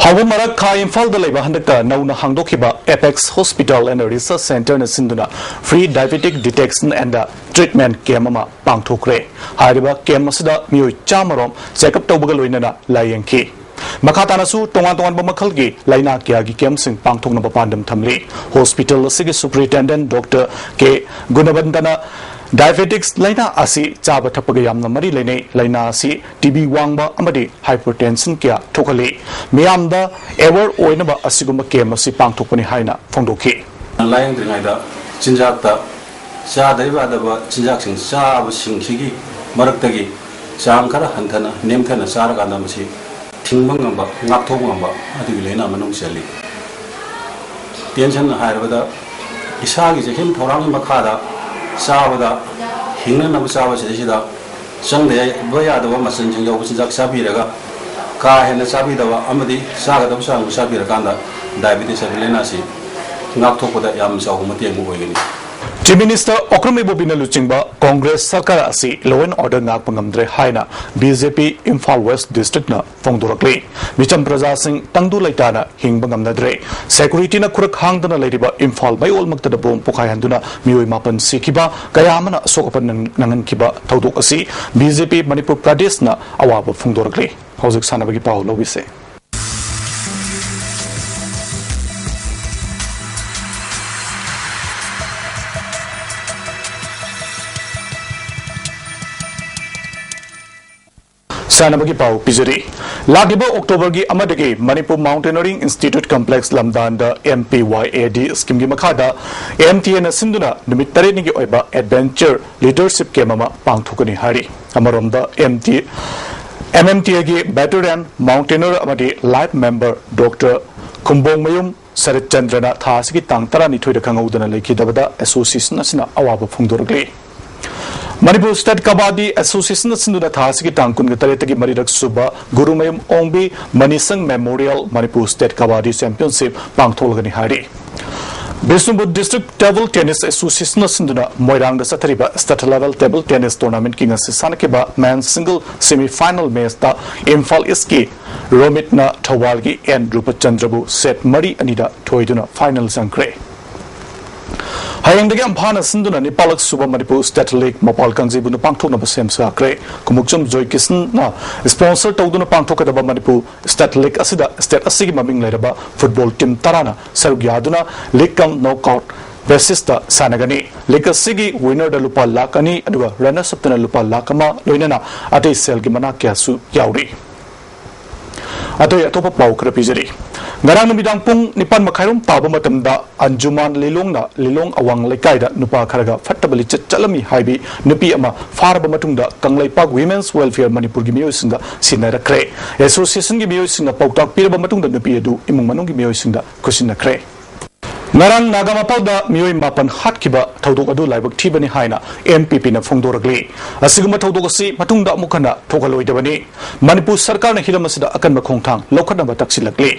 ꯍꯧꯕ ꯃꯔꯛ ꯈꯥ ꯏꯝꯐꯥꯜꯗ ꯂꯩꯕ ꯍꯟꯗꯛꯇ ꯅꯧꯅ ꯍꯥꯡꯗꯣꯛꯈꯤꯕ Apex Hospital and Research Centreꯅ ꯁꯤꯟꯗꯨꯅ free diabetic detection and treatment camp ꯑꯃ ꯄꯥꯡꯊꯣꯛꯈ꯭ꯔꯦ꯫ ꯍꯥꯏꯔꯤꯕ ꯀꯦꯝꯞ ꯑꯁꯤꯗ ꯃꯤꯑꯣꯏ ꯆꯥꯝꯃ ꯔꯣꯝ ꯆꯦꯛꯑꯞ ꯇꯧꯕꯒ ꯂꯣꯏꯅꯅ ꯂꯥꯌꯦꯡꯈꯤ꯫ ꯃꯈꯥ ꯇꯥꯅꯁꯨ ꯇꯣꯉꯥꯟ ꯇꯣꯉꯥꯟꯕ ꯃꯈꯜꯒꯤ ꯂꯥꯏꯅꯥ ꯀꯌꯥꯒꯤ ꯀꯦꯝꯞꯁꯤꯡ ꯄꯥꯡꯊꯣꯛꯅꯕ ꯄꯥꯟꯗꯝ ꯊꯝꯂꯤ꯫ ꯍꯣꯁꯄꯤꯇꯥꯜ ꯑꯁꯤꯒꯤ ꯁꯨꯄꯔꯤꯟꯇꯦꯟꯗꯦꯟꯠ ꯗꯣꯛꯇꯔ ꯀꯦ ꯒꯨꯅꯕꯟꯇꯅ diabetics ꯂꯥꯏꯅꯥ ꯑꯁꯤ ꯆꯥꯕ ꯊꯛꯄꯒ ꯌꯥꯝꯅ ꯃꯔꯤ ꯂꯩꯅꯩ꯫ ꯂꯥꯏꯅꯥ ꯑꯁꯤ ꯇꯤ ꯕꯤ ꯋꯥꯡꯕ ꯑꯃꯗꯤ hypertension ꯀꯌꯥ ꯊꯣꯛꯍꯜꯂꯤ꯫ ꯃꯤꯌꯥꯝꯗ aware ꯑꯣꯏꯅꯕ ꯑꯁꯤꯒꯨꯝꯕ ꯀꯦꯝꯞ ꯑꯁꯤ ꯄꯥꯡꯊꯣꯛꯄꯅꯤ ꯍꯥꯏꯅ ꯐꯣꯡꯗꯣꯛꯈꯤ꯫ ꯂꯥꯌꯦꯡꯗ꯭ꯔꯤꯉꯩꯗ ꯆꯤꯟꯖꯥꯛꯇ ꯆꯥꯗꯕ ꯌꯥꯗꯕ ꯆꯤꯟꯖꯥꯛꯁꯤꯡ ꯆꯥꯕꯁꯤꯡꯁꯤꯒꯤ ꯃꯔꯛꯇꯒꯤ ꯆꯥꯡ ꯈꯔ ꯍꯟꯊꯅ, ꯅꯦꯝꯊꯅ ꯆꯥꯔꯀꯥꯟꯗ ꯃꯁꯤ ꯊꯤꯡꯕ ꯉꯝꯕ, ꯉꯥꯛꯊꯣꯛꯄ ꯉꯝꯕ ꯑꯗꯨꯒꯤ ꯂꯥꯏꯅꯥ ꯃꯅꯨꯡ ꯆꯜꯂꯤ꯫ ꯇꯦꯟꯁꯟ ꯍꯥꯏꯔꯕꯗ ꯏꯁꯥꯒꯤ ꯆꯦꯛꯁꯤꯟ ꯊꯧꯔꯥꯡꯒꯤ ꯃꯈꯥꯗ ꯆꯥꯕꯗ, ꯍꯤꯡꯅꯅꯕ ꯆꯥꯕ ꯁꯤꯗꯩꯁꯤꯗ ꯆꯪꯗ ꯌꯥꯕ ꯌꯥꯗꯕ ꯃꯆꯜꯁꯤꯡ ꯌꯥꯎꯕ ꯆꯤꯟꯖꯥꯛ ꯆꯥꯕꯤꯔꯒ, ꯀꯥ ꯍꯦꯟꯅ ꯆꯥꯕꯤꯗꯕ ꯑꯃꯗꯤ ꯆꯥꯒꯗꯕ ꯆꯥꯡꯗꯨ ꯆꯥꯕꯤꯔꯀꯥꯟꯗ diabetes ꯍꯥꯏꯕ ꯂꯥꯏꯅꯥꯁꯤ ꯉꯥꯛꯊꯣꯛꯄꯗ ꯌꯥꯝꯅ ꯆꯥꯎꯕ ꯃꯇꯦꯡ ꯑꯃ ꯑꯣꯏꯒꯅꯤ꯫ Chief Minister ꯑꯣꯀ꯭ꯔꯝ ꯏꯕꯣꯕꯤꯅ ꯂꯨꯆꯤꯡꯕ Congress ꯁꯔꯀꯥꯔ ꯑꯁꯤ law and order ꯉꯥꯛꯄ ꯉꯝꯗ꯭ꯔꯦ ꯍꯥꯏꯅ ꯕꯤ ꯖꯦ ꯄꯤ ꯏꯝꯐꯥꯜ ꯋꯦꯁ ꯗꯤꯁꯇ꯭ꯔꯤꯛꯅ ꯐꯣꯡꯗꯣꯔꯛꯂꯤ꯫ ꯃꯤꯆꯝ ꯄ꯭ꯔꯖꯥꯁꯤꯡ ꯇꯪꯗꯨ ꯂꯩꯇꯥꯅ ꯍꯤꯡꯕ ꯉꯝꯅꯗ꯭ꯔꯦ꯫ ꯁꯦꯀ꯭ꯌꯨꯔꯤꯇꯤꯅ ꯈꯨꯔꯛ ꯍꯥꯡꯗꯅ ꯂꯩꯔꯤꯕ ꯏꯝꯐꯥꯜ ꯃꯌꯣꯜꯃꯛꯇꯗ ꯕꯣꯝ ꯄꯣꯈꯥꯏꯍꯟꯗꯨꯅ ꯃꯤꯑꯣꯏ ꯃꯥꯄꯟ ꯁꯤꯈꯤꯕ, ꯀꯌꯥ ꯑꯃꯅ ꯑꯁꯣꯛ ꯑꯄꯟ ꯅꯪ-, ꯅꯪꯍꯟꯈꯤꯕ ꯊꯧꯗꯣꯛ ꯑꯁꯤ ꯕꯤ ꯖꯦ ꯄꯤ ꯃꯅꯤꯄꯨꯔ ꯄ꯭ꯔꯗꯦꯁꯅ ꯑꯋꯥꯕ ꯐꯣꯡꯗꯣꯔꯛꯂꯤ꯫ ꯍꯧꯖꯤꯛ ꯁꯥꯟꯅꯕꯒꯤ ꯄꯥꯎ ꯂꯧꯕꯤꯁꯦ꯫ ꯁꯥꯟꯅꯕꯒꯤ ꯄꯥꯎ ꯄꯤꯖꯔꯤ꯫ ꯂꯥꯛꯂꯤꯕ ꯑꯣꯛꯇꯣꯕꯔꯒꯤ ꯑꯃꯗꯒꯤ Manipur Mountaineering Institute Complex ꯂꯝꯗꯥꯟꯗ M P Y A D ꯁ꯭ꯀꯤꯝꯒꯤ ꯃꯈꯥꯗ M T Aꯅ ꯁꯤꯟꯗꯨꯅ ꯅꯨꯃꯤꯠ ꯇꯔꯦꯠꯅꯤꯒꯤ ꯑꯣꯏꯕ adventure leadership camp ꯑꯃ ꯄꯥꯡꯊꯣꯛꯀꯅꯤ ꯍꯥꯏꯔꯤ꯫ ꯑꯃꯔꯣꯝꯗ M T, M M T Aꯒꯤ veteran mountaineer ꯑꯃꯗꯤ life member ꯗꯣꯛꯇꯔ ꯈꯨꯝꯕꯣꯡꯃꯌꯨꯝ ꯁꯔꯠ ꯆꯟꯗ꯭ꯔꯅ ꯊꯥ ꯑꯁꯤꯒꯤ ꯇꯥꯡ ꯇꯔꯥꯅꯤꯊꯣꯏꯗ ꯈꯪꯍꯧꯗꯅ ꯂꯩꯈꯤꯗꯕꯗ ꯑꯦꯁꯣꯁꯤꯌꯦꯁꯟ ꯑꯁꯤꯅ ꯑꯋꯥꯕ ꯐꯣꯡꯗꯣꯔꯛꯂꯤ꯫ ꯃꯅꯤꯄꯨꯔ ꯁ꯭ꯇꯦꯠ ꯀꯕꯥꯗꯤ ꯑꯦꯁꯣꯁꯤꯌꯦꯁꯟꯅ ꯁꯤꯟꯗꯨꯅ ꯊꯥ ꯑꯁꯤꯒꯤ ꯇꯥꯡ ꯀꯨꯟꯒ ꯇꯔꯦꯠꯇꯒꯤ ꯃꯔꯤꯔꯛ ꯁꯨꯕ Gurumayum Ongbi Manisang memorial Manipur state kabaddi championship ꯄꯥꯡꯊꯣꯛꯂꯒꯅꯤ ꯍꯥꯏꯔꯤ꯫ ꯕꯤꯁꯅꯨꯄꯨꯔ ꯗꯤꯁꯇ꯭ꯔꯤꯛ ꯇꯦꯕꯜ ꯇꯦꯅꯤꯁ ꯑꯦꯁꯣꯁꯤꯌꯦꯁꯟꯅ ꯁꯤꯟꯗꯨꯅ ꯃꯣꯏꯔꯥꯡꯗ ꯆꯠꯊꯔꯤꯕ ꯁ꯭ꯇꯦꯠ ꯂꯦꯚꯦꯜ ꯇꯦꯕꯜ ꯇꯦꯅꯤꯁ ꯇꯣꯔꯅꯥꯃꯦꯟꯠꯀꯤ ꯉꯁꯤ ꯁꯥꯟꯅꯈꯤꯕ ꯃꯦꯟ ꯁꯤꯡꯒꯜ ꯁꯦꯃꯤ ꯐꯥꯏꯅꯦꯜ ꯃꯦꯆꯇ ꯏꯝꯐꯥꯜ ꯏꯁ꯭ꯠꯀꯤ ꯔꯣꯃꯤꯠꯅ ꯊꯧꯕꯥꯜꯒꯤ ꯑꯦꯟ ꯔꯨꯄꯆꯟꯗ꯭ꯔꯕꯨ ꯁꯦꯠ ꯃꯔꯤ ꯑꯅꯤꯗ ꯊꯣꯏꯗꯨꯅ ꯐꯥꯏꯅꯦꯜ ꯆꯪꯈ꯭ꯔꯦ꯫ ꯍꯌꯦꯡꯗꯒꯤ ꯑꯝꯐꯥꯅ ꯁꯤꯟꯗꯨꯅ ꯅꯤꯄꯥꯜꯂꯛ ꯁꯨꯕ ꯃꯅꯤꯄꯨꯔ ꯁ꯭ꯇꯦꯠ ꯂꯤꯒ ꯃꯄꯥꯜ ꯀꯥꯡꯖꯩꯕꯨꯡꯗ ꯄꯥꯡꯊꯣꯛꯅꯕ ꯁꯦꯝ ꯁꯥꯈ꯭ꯔꯦ꯫ ꯀꯨꯃꯨꯛꯆꯝ ꯖꯣꯏꯀꯤꯁꯟꯅ ꯁ꯭ꯄꯣꯟꯁꯔ ꯇꯧꯗꯨꯅ ꯄꯥꯡꯊꯣꯛꯀꯗꯕ ꯃꯅꯤꯄꯨꯔ ꯁ꯭ꯇꯦꯠ ꯂꯤꯒ ꯑꯁꯤꯗ ꯁ꯭ꯇꯦꯠ ꯑꯁꯤꯒꯤ ꯃꯃꯤꯡ ꯂꯩꯔꯕ ꯐꯨꯠꯕꯣꯜ ꯇꯤꯝ ꯇꯔꯥꯅ ꯁꯔꯨꯛ ꯌꯥꯗꯨꯅ ꯂꯤꯒ ꯀꯝ ꯅꯣꯛꯑꯥꯎꯠ ꯕꯦꯁꯤꯁꯇ ꯁꯥꯟꯅꯒꯅꯤ꯫ ꯂꯤꯒ ꯑꯁꯤꯒꯤ ꯋꯤꯟꯅꯔꯗ ꯂꯨꯄꯥ ꯂꯥꯈ ꯑꯅꯤ ꯑꯗꯨꯒ ꯔꯟꯅꯔꯁ ꯑꯞꯇꯅ ꯂꯨꯄꯥ ꯂꯥꯈ ꯑꯃ ꯂꯣꯏꯅꯅ ꯑꯇꯩ ꯁꯦꯜꯒꯤ ꯃꯅꯥ ꯀꯌꯥꯁꯨ ꯌꯥꯎꯔꯤ꯫ ꯑꯇꯩ ꯑꯇꯣꯞꯄ ꯄꯥꯎ ꯈꯔ ꯄꯤꯖꯔꯤ꯫ ꯉꯔꯥꯡ ꯅꯨꯃꯤꯗꯥꯡ ꯄꯨꯡ ꯅꯤꯄꯥꯟ ꯃꯈꯥꯏꯔꯣꯝ ꯇꯥꯕ ꯃꯇꯝꯗ ꯑꯟꯖꯨꯃꯥꯟ ꯂꯤꯂꯣꯡꯅ ꯂꯤꯂꯣꯡ ꯑꯋꯥꯡ ꯂꯩꯀꯥꯏꯗ ꯅꯨꯄꯥ ꯈꯔꯒ ꯐꯠꯇꯕ ꯂꯤꯆꯠ ꯆꯠꯂꯝꯃꯤ ꯍꯥꯏꯕꯤ ꯅꯨꯄꯤ ꯑꯃ ꯐꯥꯔꯕ ꯃꯇꯨꯡꯗ ꯀꯪꯂꯩꯄꯥꯛ ꯋꯤꯃꯦꯟꯁ ꯋꯦꯜꯐꯤꯌꯔ ꯃꯅꯤꯄꯨꯔꯒꯤ ꯃꯤꯑꯣꯏꯁꯤꯡꯒ ꯁꯤꯟꯅꯔꯛꯈ꯭ꯔꯦ꯫ ꯑꯦꯁꯣꯁꯤꯌꯦꯁꯟꯒꯤ ꯃꯤꯑꯣꯏꯁꯤꯡꯅ ꯄꯥꯎꯇꯥꯛ ꯄꯤꯔꯕ ꯃꯇꯨꯡꯗ ꯅꯨꯄꯤ ꯑꯗꯨ ꯏꯃꯨꯡ ꯃꯅꯨꯡꯒꯤ ꯃꯤꯑꯣꯏꯁꯤꯡꯗ ꯈꯨꯠꯁꯤꯟꯅꯈ꯭ꯔꯦ꯫ ꯉꯔꯥꯡ ꯅꯥꯒꯥꯃꯄꯥꯜꯗ ꯃꯤꯑꯣꯏ ꯃꯥꯄꯟ ꯍꯥꯠꯈꯤꯕ ꯊꯧꯗꯣꯛ ꯑꯗꯨ ꯂꯥꯏꯕꯛ ꯊꯤꯕꯅꯤ ꯍꯥꯏꯅ ꯑꯦꯟ ꯄꯤ ꯄꯤꯅ ꯐꯣꯡꯗꯣꯔꯛꯂꯤ꯫ ꯑꯁꯤꯒꯨꯝꯕ ꯊꯧꯗꯣꯛ ꯑꯁꯤ ꯃꯇꯨꯡꯗ ꯑꯃꯨꯛ ꯍꯟꯅ ꯊꯣꯛꯍꯜꯂꯣꯏꯗꯕꯅꯤ꯫ ꯃꯅꯤꯄꯨꯔ ꯁꯔꯀꯥꯔꯅ ꯍꯤꯔꯝ ꯑꯁꯤꯗ ꯑꯀꯟꯕ ꯈꯣꯡꯊꯥꯡ ꯂꯧꯈꯠꯅꯕ ꯇꯛꯁꯤꯜꯂꯛꯂꯤ꯫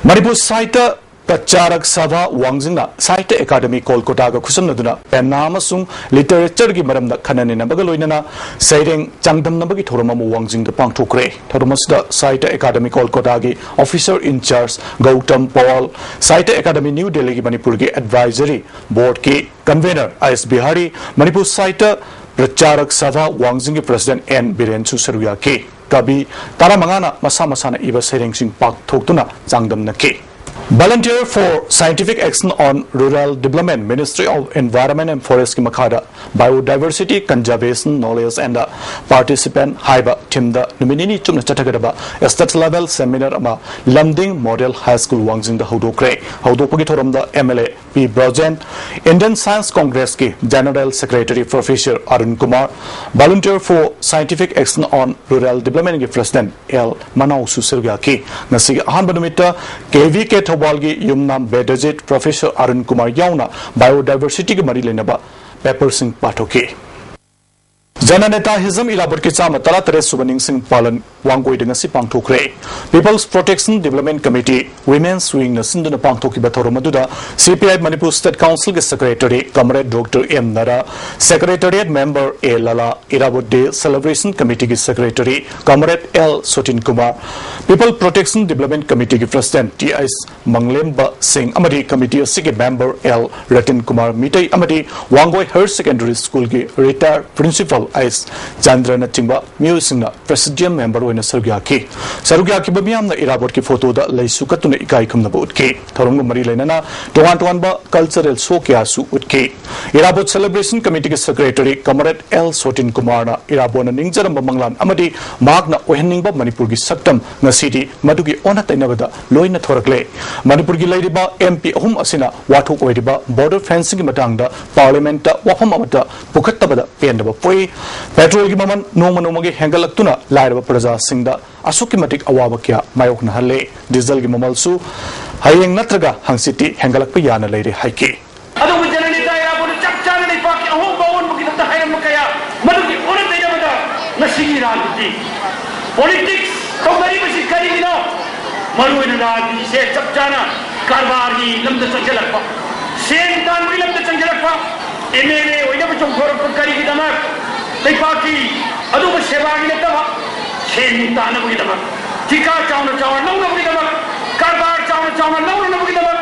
ꯃꯅꯤꯄꯨꯔ ꯁꯥꯍꯤꯇ꯭ꯌ ꯄ꯭ꯔꯆꯥꯔꯛ ꯁꯚꯥ ꯋꯥꯡꯖꯤꯡꯅ ꯁꯥꯍꯤꯇ꯭ꯌ ꯑꯦꯀꯥꯗꯃꯤ ꯀꯣꯜꯀꯇꯥꯒ ꯈꯨꯠꯁꯝꯅꯗꯨꯅ ꯄꯦꯅꯥ ꯑꯃꯁꯨꯡ ꯂꯤꯇꯔꯦꯆꯔꯒꯤ ꯃꯔꯝꯗ ꯈꯟꯅ ꯅꯩꯅꯕꯒ ꯂꯣꯏꯅꯅ ꯁꯩꯔꯦꯡ ꯆꯥꯡꯗꯝꯅꯕꯒꯤ ꯊꯧꯔꯝ ꯑꯃ ꯋꯥꯡꯖꯤꯡꯗ ꯄꯥꯡꯊꯣꯛꯈ꯭ꯔꯦ꯫ ꯊꯧꯔꯝ ꯑꯁꯤꯗ ꯁꯥꯍꯤꯇ꯭ꯌ ꯑꯦꯀꯥꯗꯃꯤ ꯀꯣꯜꯀꯇꯥꯒꯤ officer in charge Gautam Paul, Sahitya Akademi new ꯗꯦꯜꯂꯤꯒꯤ ꯃꯅꯤꯄꯨꯔꯒꯤ ꯑꯦꯗꯚꯥꯏꯖꯔꯤ ꯕꯣꯔꯗꯀꯤ convener I S Bihari, Manipur Sahitya Pracharak Sabha ꯋꯥꯡꯖꯤꯡꯒꯤ ꯄ꯭ꯔꯁꯤꯗꯦꯟꯠ ꯑꯦꯟ ꯕꯤꯔꯦꯟꯁꯨ ꯁꯔꯨꯛ ꯌꯥꯈꯤ꯫ ꯀꯕꯤ ꯇꯔꯥꯃꯉꯥꯅ ꯃꯁꯥ ꯃꯁꯥꯅ ꯏꯕ ꯁꯩꯔꯦꯡꯁꯤꯡ ꯄꯥꯛꯊꯣꯛꯇꯨꯅ ꯆꯥꯡꯗꯝꯅꯈꯤ꯫ Volunteer for Scientific Action on Rural Development, Ministry of Environment and Forest ꯀꯤ ꯃꯈꯥꯗ Biodiversity Conservation Knowledge and Participant ꯍꯥꯏꯕ theme ꯗ ꯅꯨꯃꯤꯠ ꯅꯤꯅꯤ ꯆꯨꯞꯅ ꯆꯠꯊꯒꯗꯕ state level seminar ꯑꯃ ꯂꯝꯗꯤꯡ Model High School ꯋꯥꯡꯖꯤꯡꯗ ꯍꯧꯗꯣꯛꯈ꯭ꯔꯦ꯫ ꯍꯧꯗꯣꯛꯄꯒꯤ ꯊꯧꯔꯝꯗ M L A P Brojen, Indian Science Congress ꯀꯤ General Secretary Professor Arun Kumar, Volunteer for Scientific Action on Rural Development ꯀꯤ President ꯑꯦꯜ ꯃꯅꯥꯎꯁꯨ ꯁꯔꯨꯛ ꯌꯥꯈꯤ꯫ ꯉꯁꯤꯒꯤ ꯑꯍꯥꯟꯕ ꯅꯨꯃꯤꯠꯇ ꯀꯦ ꯚꯤ ꯀꯦ ꯊꯧꯕꯥꯜꯒꯤ ꯌꯨꯝꯅꯥꯝ ꯕꯦꯗꯖꯤꯠ, Professor ꯑꯔꯨꯟ ꯀꯨꯃꯥꯔ ꯌꯥꯎꯅ Biodiversity ꯒ ꯃꯔꯤ ꯂꯩꯅꯕ paper ꯁꯤꯡ ꯄꯥꯊꯣꯛꯈꯤ꯫ ꯖꯅꯅꯦꯇꯥ ꯍꯤꯖꯝ ꯏꯔꯥꯕꯣꯠꯀꯤ ꯆꯥꯝꯃ ꯇꯔꯥꯇꯔꯦꯠ ꯁꯨꯕ ꯅꯤꯡꯁꯤꯡ ꯄꯥꯂꯟ ꯋꯥꯡꯒꯣꯏꯗ ꯉꯁꯤ ꯄꯥꯡꯊꯣꯛꯈ꯭ꯔꯦ꯫ People's Protection Development Committee Women's Wing ꯅ ꯁꯤꯟꯗꯨꯅ ꯄꯥꯡꯊꯣꯛꯈꯤꯕ ꯊꯧꯔꯝ ꯑꯗꯨꯗ C P I Manipur State Council ꯒꯤ Secretary Comrade Doctor M Nara, Secretariat Member A Lala, Irabot Day Celebration Committee ꯒꯤ Secretary Comrade L Sotin Kumar, People Protection Development Committee ꯒꯤ President T H Manglemba Singh ꯑꯃꯗꯤ committee ꯑꯁꯤꯒꯤ member ꯑꯦꯜ ꯔꯇꯟ ꯀꯨꯃꯥꯔ ꯃꯤꯇꯩ ꯑꯃꯗꯤ ꯋꯥꯡꯒꯣꯏ Higher Secondary School ꯒꯤ retired principal H ꯆꯟꯗ꯭ꯔꯅꯆꯤꯡꯕ ꯃꯤꯑꯣꯏꯁꯤꯡꯅ presidium member ꯑꯣꯏꯅ ꯁꯔꯨꯛ ꯌꯥꯈꯤ꯫ ꯁꯔꯨꯛ ꯌꯥꯈꯤꯕ ꯃꯤꯌꯥꯝꯅ ꯏꯔꯥꯕꯣꯠꯀꯤ photo ꯗ ꯂꯩꯁꯨ ꯀꯠꯇꯨꯅ ꯏꯀꯥꯏ ꯈꯨꯝꯅꯕ ꯎꯠꯈꯤ꯫ ꯊꯧꯔꯝꯒ ꯃꯔꯤ ꯂꯩꯅꯅ ꯇꯣꯉꯥꯟ ꯇꯣꯉꯥꯟꯕ cultural show ꯀꯌꯥꯁꯨ ꯎꯠꯈꯤ꯫ ꯏꯔꯥꯕꯣꯠ Celebration Committee ꯒꯤ Secretary Comrade ꯑꯦꯜ ꯁꯣꯇꯤꯟ ꯀꯨꯃꯥꯔꯅ ꯏꯔꯥꯕꯣꯠꯅ ꯅꯤꯡꯖꯔꯝꯕ ꯃꯪꯂꯥꯟ ꯑꯃꯗꯤ ꯃꯍꯥꯛꯅ ꯑꯣꯏꯍꯟꯅꯤꯡꯕ ꯃꯅꯤꯄꯨꯔꯒꯤ ꯁꯛꯇꯝ ꯉꯁꯤꯗꯤ ꯃꯗꯨꯒꯤ ꯑꯣꯟꯅ ꯇꯩꯅꯕꯗ ꯂꯣꯏꯅ ꯊꯣꯔꯛꯂꯦ꯫ ꯃꯅꯤꯄꯨꯔꯒꯤ ꯂꯩꯔꯤꯕ M P ꯑꯍꯨꯝ ꯑꯁꯤꯅ ꯋꯥꯊꯣꯛ ꯑꯣꯏꯔꯤꯕ border fencing ꯒꯤ ꯃꯇꯥꯡꯗ Parliament ꯇ ꯋꯥꯐꯝ ꯑꯃꯠꯇ ꯄꯨꯈꯠꯇꯕꯗ ꯄꯦꯟꯗꯕ ꯄꯣꯛꯏ꯫ Petrol ꯒꯤ ꯃꯃꯜ ꯅꯣꯡꯃ ꯅꯣꯡꯃꯒꯤ ꯍꯦꯟꯒꯠꯂꯛꯇꯨꯅ ꯂꯥꯏꯔꯕ ꯄ꯭ꯔꯖꯥꯁꯤꯡꯗ ꯑꯁꯨꯛꯀꯤ ꯃꯇꯤꯛ ꯑꯋꯥꯕ ꯀꯌꯥ ꯃꯥꯌꯣꯛꯅꯍꯜꯂꯦ꯫ Diesel ꯒꯤ ꯃꯃꯜꯁꯨ ꯍꯌꯦꯡ ꯅꯠꯇ꯭ꯔꯒ ꯍꯪꯆꯤꯠꯇꯤ ꯍꯦꯟꯒꯠꯂꯛꯄ ꯌꯥꯅ ꯂꯩꯔꯦ ꯍꯥꯏꯈꯤ꯫ ꯑꯗꯨꯕꯨ ꯖꯅꯅꯦꯇꯥ ꯏꯔꯥꯕꯣꯠꯅ ꯆꯞ ꯆꯥꯅ ꯂꯩꯄꯥꯛꯀꯤ ꯑꯍꯣꯡꯕ ꯑꯑꯣꯟꯕꯒꯤꯗꯃꯛꯇ ꯍꯥꯏꯔꯝꯕ ꯀꯌꯥ ꯃꯗꯨꯒꯤ ꯑꯣꯟꯅ ꯇꯩꯅꯕꯗ ꯉꯁꯤꯒꯤ ꯔꯥꯖꯅꯤꯇꯤ, politics ꯇꯧꯅꯔꯤꯕꯁꯤ ꯀꯔꯤꯒꯤꯅꯣ? ꯃꯔꯨꯑꯣꯏꯅ ꯔꯥꯖꯅꯤꯇꯤꯁꯦ ꯆꯞ ꯆꯥꯅ ꯀꯔꯕꯥꯔꯒꯤ ꯂꯝꯗ ꯆꯪꯁꯤꯜꯂꯛꯄ, ꯁꯦꯟ ꯇꯥꯟꯕꯒꯤ ꯂꯝꯗ ꯆꯪꯁꯤꯜꯂꯛꯄ, M L A ꯑꯣꯏꯅꯕ ꯆꯣꯡꯊꯣꯔꯛꯄ ꯀꯔꯤꯒꯤꯗꯃꯛ? ꯂꯩꯄꯥꯛꯀꯤ ꯑꯗꯨꯒ ꯁꯦꯕꯥꯒꯤ ꯅꯠꯇꯕ, ꯁꯦꯟ ꯇꯥꯟꯅꯕꯒꯤꯗꯃꯛ, ꯊꯤꯀꯥ ꯆꯥꯎꯅ ꯆꯥꯎꯅ ꯂꯧꯅꯕꯒꯤꯗꯃꯛ, ꯀꯔꯕꯥꯔ ꯆꯥꯎꯅ ꯆꯥꯎꯅ ꯂꯧꯅꯅꯕꯒꯤꯗꯃꯛ,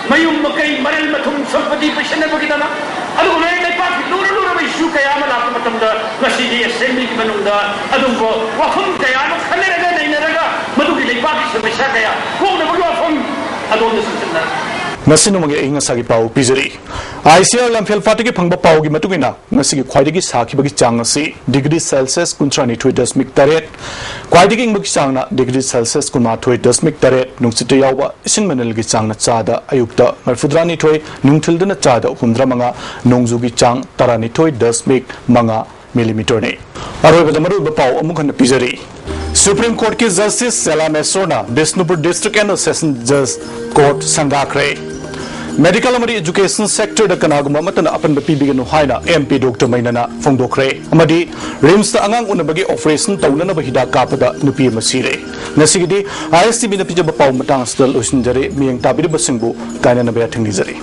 ꯃꯌꯨꯝ ꯃꯀꯩ, ꯃꯔꯜ ꯃꯊꯨꯝ, ꯁꯝꯄꯇꯤ ꯄꯩꯁꯟꯅꯕꯒꯤꯗꯃꯛ, ꯑꯗꯨꯒ ꯂꯣꯏꯅ ꯂꯩꯄꯥꯛꯀꯤ ꯂꯨꯔ ꯂꯨꯔꯕ issue ꯀꯌꯥ ꯑꯃ ꯂꯥꯛꯄ ꯃꯇꯝꯗ ꯉꯁꯤꯗꯤ assembly ꯒꯤ ꯃꯅꯨꯡꯗ ꯑꯗꯨꯒꯨꯝꯕ ꯋꯥꯐꯝ ꯀꯌꯥ ꯑꯃ ꯈꯟꯅꯔꯒ ꯅꯩꯅꯔꯒ ꯃꯗꯨꯒꯤ ꯂꯩꯄꯥꯛꯀꯤ ꯁꯃꯁ꯭ꯌꯥ ꯀꯌꯥ ꯀꯣꯛꯅꯕꯒꯤ ꯋꯥꯐꯝ ꯃꯁꯤ ꯅꯣꯡꯃꯒꯤ ꯑꯏꯪ ꯑꯁꯥꯒꯤ ꯄꯥꯎ ꯄꯤꯖꯔꯤ꯫ ꯑꯥꯏ ꯁꯤ ꯑꯥꯔ ꯂꯝꯐꯦꯜ ꯄꯥꯠꯇꯒꯤ ꯐꯪꯕ ꯄꯥꯎꯒꯤ ꯃꯇꯨꯡ ꯏꯟꯅ, ꯉꯁꯤꯒꯤ ꯈ꯭ꯋꯥꯏꯗꯒꯤ ꯁꯥꯈꯤꯕꯒꯤ ꯆꯥꯡ ꯑꯁꯤ ꯗꯤꯒ꯭ꯔꯤ ꯁꯦꯜꯁꯤꯌꯁ ꯀꯨꯟꯊ꯭ꯔꯥ ꯅꯤꯊꯣꯏ ꯗꯁꯃꯤꯛ ꯇꯔꯦꯠ, ꯈ꯭ꯋꯥꯏꯗꯒꯤ ꯏꯪꯕꯒꯤ ꯆꯥꯡꯅ ꯗꯤꯒ꯭ꯔꯤ ꯁꯦꯜꯁꯤꯌꯁ ꯀꯨꯟꯃꯥꯊꯣꯏ ꯗꯁꯃꯤꯛ ꯇꯔꯦꯠ, ꯅꯨꯡꯁꯤꯠꯇ ꯌꯥꯎꯕ ꯏꯁꯤꯡ ꯃꯅꯤꯜꯒꯤ ꯆꯥꯡꯅ ꯆꯥꯗ ꯑꯌꯨꯛꯇ ꯃꯔꯤꯐꯨꯇꯔꯥ ꯅꯤꯊꯣꯏ, ꯅꯨꯡꯊꯤꯜꯗꯅ ꯆꯥꯗ ꯍꯨꯝꯐꯨꯇꯔꯥ ꯃꯉꯥ, ꯅꯣꯡꯖꯨꯒꯤ ꯆꯥꯡ ꯇꯔꯥꯅꯤꯊꯣꯏ ꯗꯁꯃꯤꯛ ꯃꯉꯥ ꯃꯤꯂꯤꯃꯤꯇꯔꯅꯤ꯫ ꯑꯔꯣꯏꯕꯗ ꯃꯔꯨꯑꯣꯏꯕ ꯄꯥꯎ ꯑꯃꯨꯛ ꯍꯟꯅ ꯄꯤꯖꯔꯤ꯫ Supreme Courtꯀꯤ Justice ꯁꯦꯂꯥ ꯃꯦꯁꯣꯔꯅ Bishnupur District and Session Judge Court ꯁꯪꯒꯥꯈ꯭ꯔꯦ꯫ Medical ꯑꯃꯗꯤ education sectorꯗ ꯀꯅꯥꯒꯨꯝꯕ ꯑꯃꯠꯇꯅ ꯑꯄꯟꯕ ꯄꯤꯕꯤꯒꯅꯨ ꯍꯥꯏꯅ M P Doctor ꯃꯩꯅꯥꯅ ꯐꯣꯡꯗꯣꯛꯈ꯭ꯔꯦ꯫ ꯑꯃꯗꯤ RIMSꯇ ꯑꯉꯥꯡ ꯎꯅꯕꯒꯤ operation ꯇꯧꯅꯅꯕ ꯍꯤꯗꯥꯛ ꯀꯥꯞꯄꯗ ꯅꯨꯄꯤ ꯑꯃ ꯁꯤꯔꯦ꯫ ꯉꯁꯤꯒꯤꯗꯤ I S T Vꯅ ꯄꯤꯖꯕ ꯄꯥꯎ ꯃꯇꯥꯡ ꯑꯁꯤꯗ ꯂꯣꯏꯁꯤꯟꯖꯔꯦ꯫ ꯃꯤꯠꯌꯦꯡ ꯇꯥꯕꯤꯔꯤꯕꯁꯤꯡꯕꯨ ꯀꯥꯏꯅꯅꯕ ꯌꯥꯊꯪ ꯅꯤꯖꯔꯤ꯫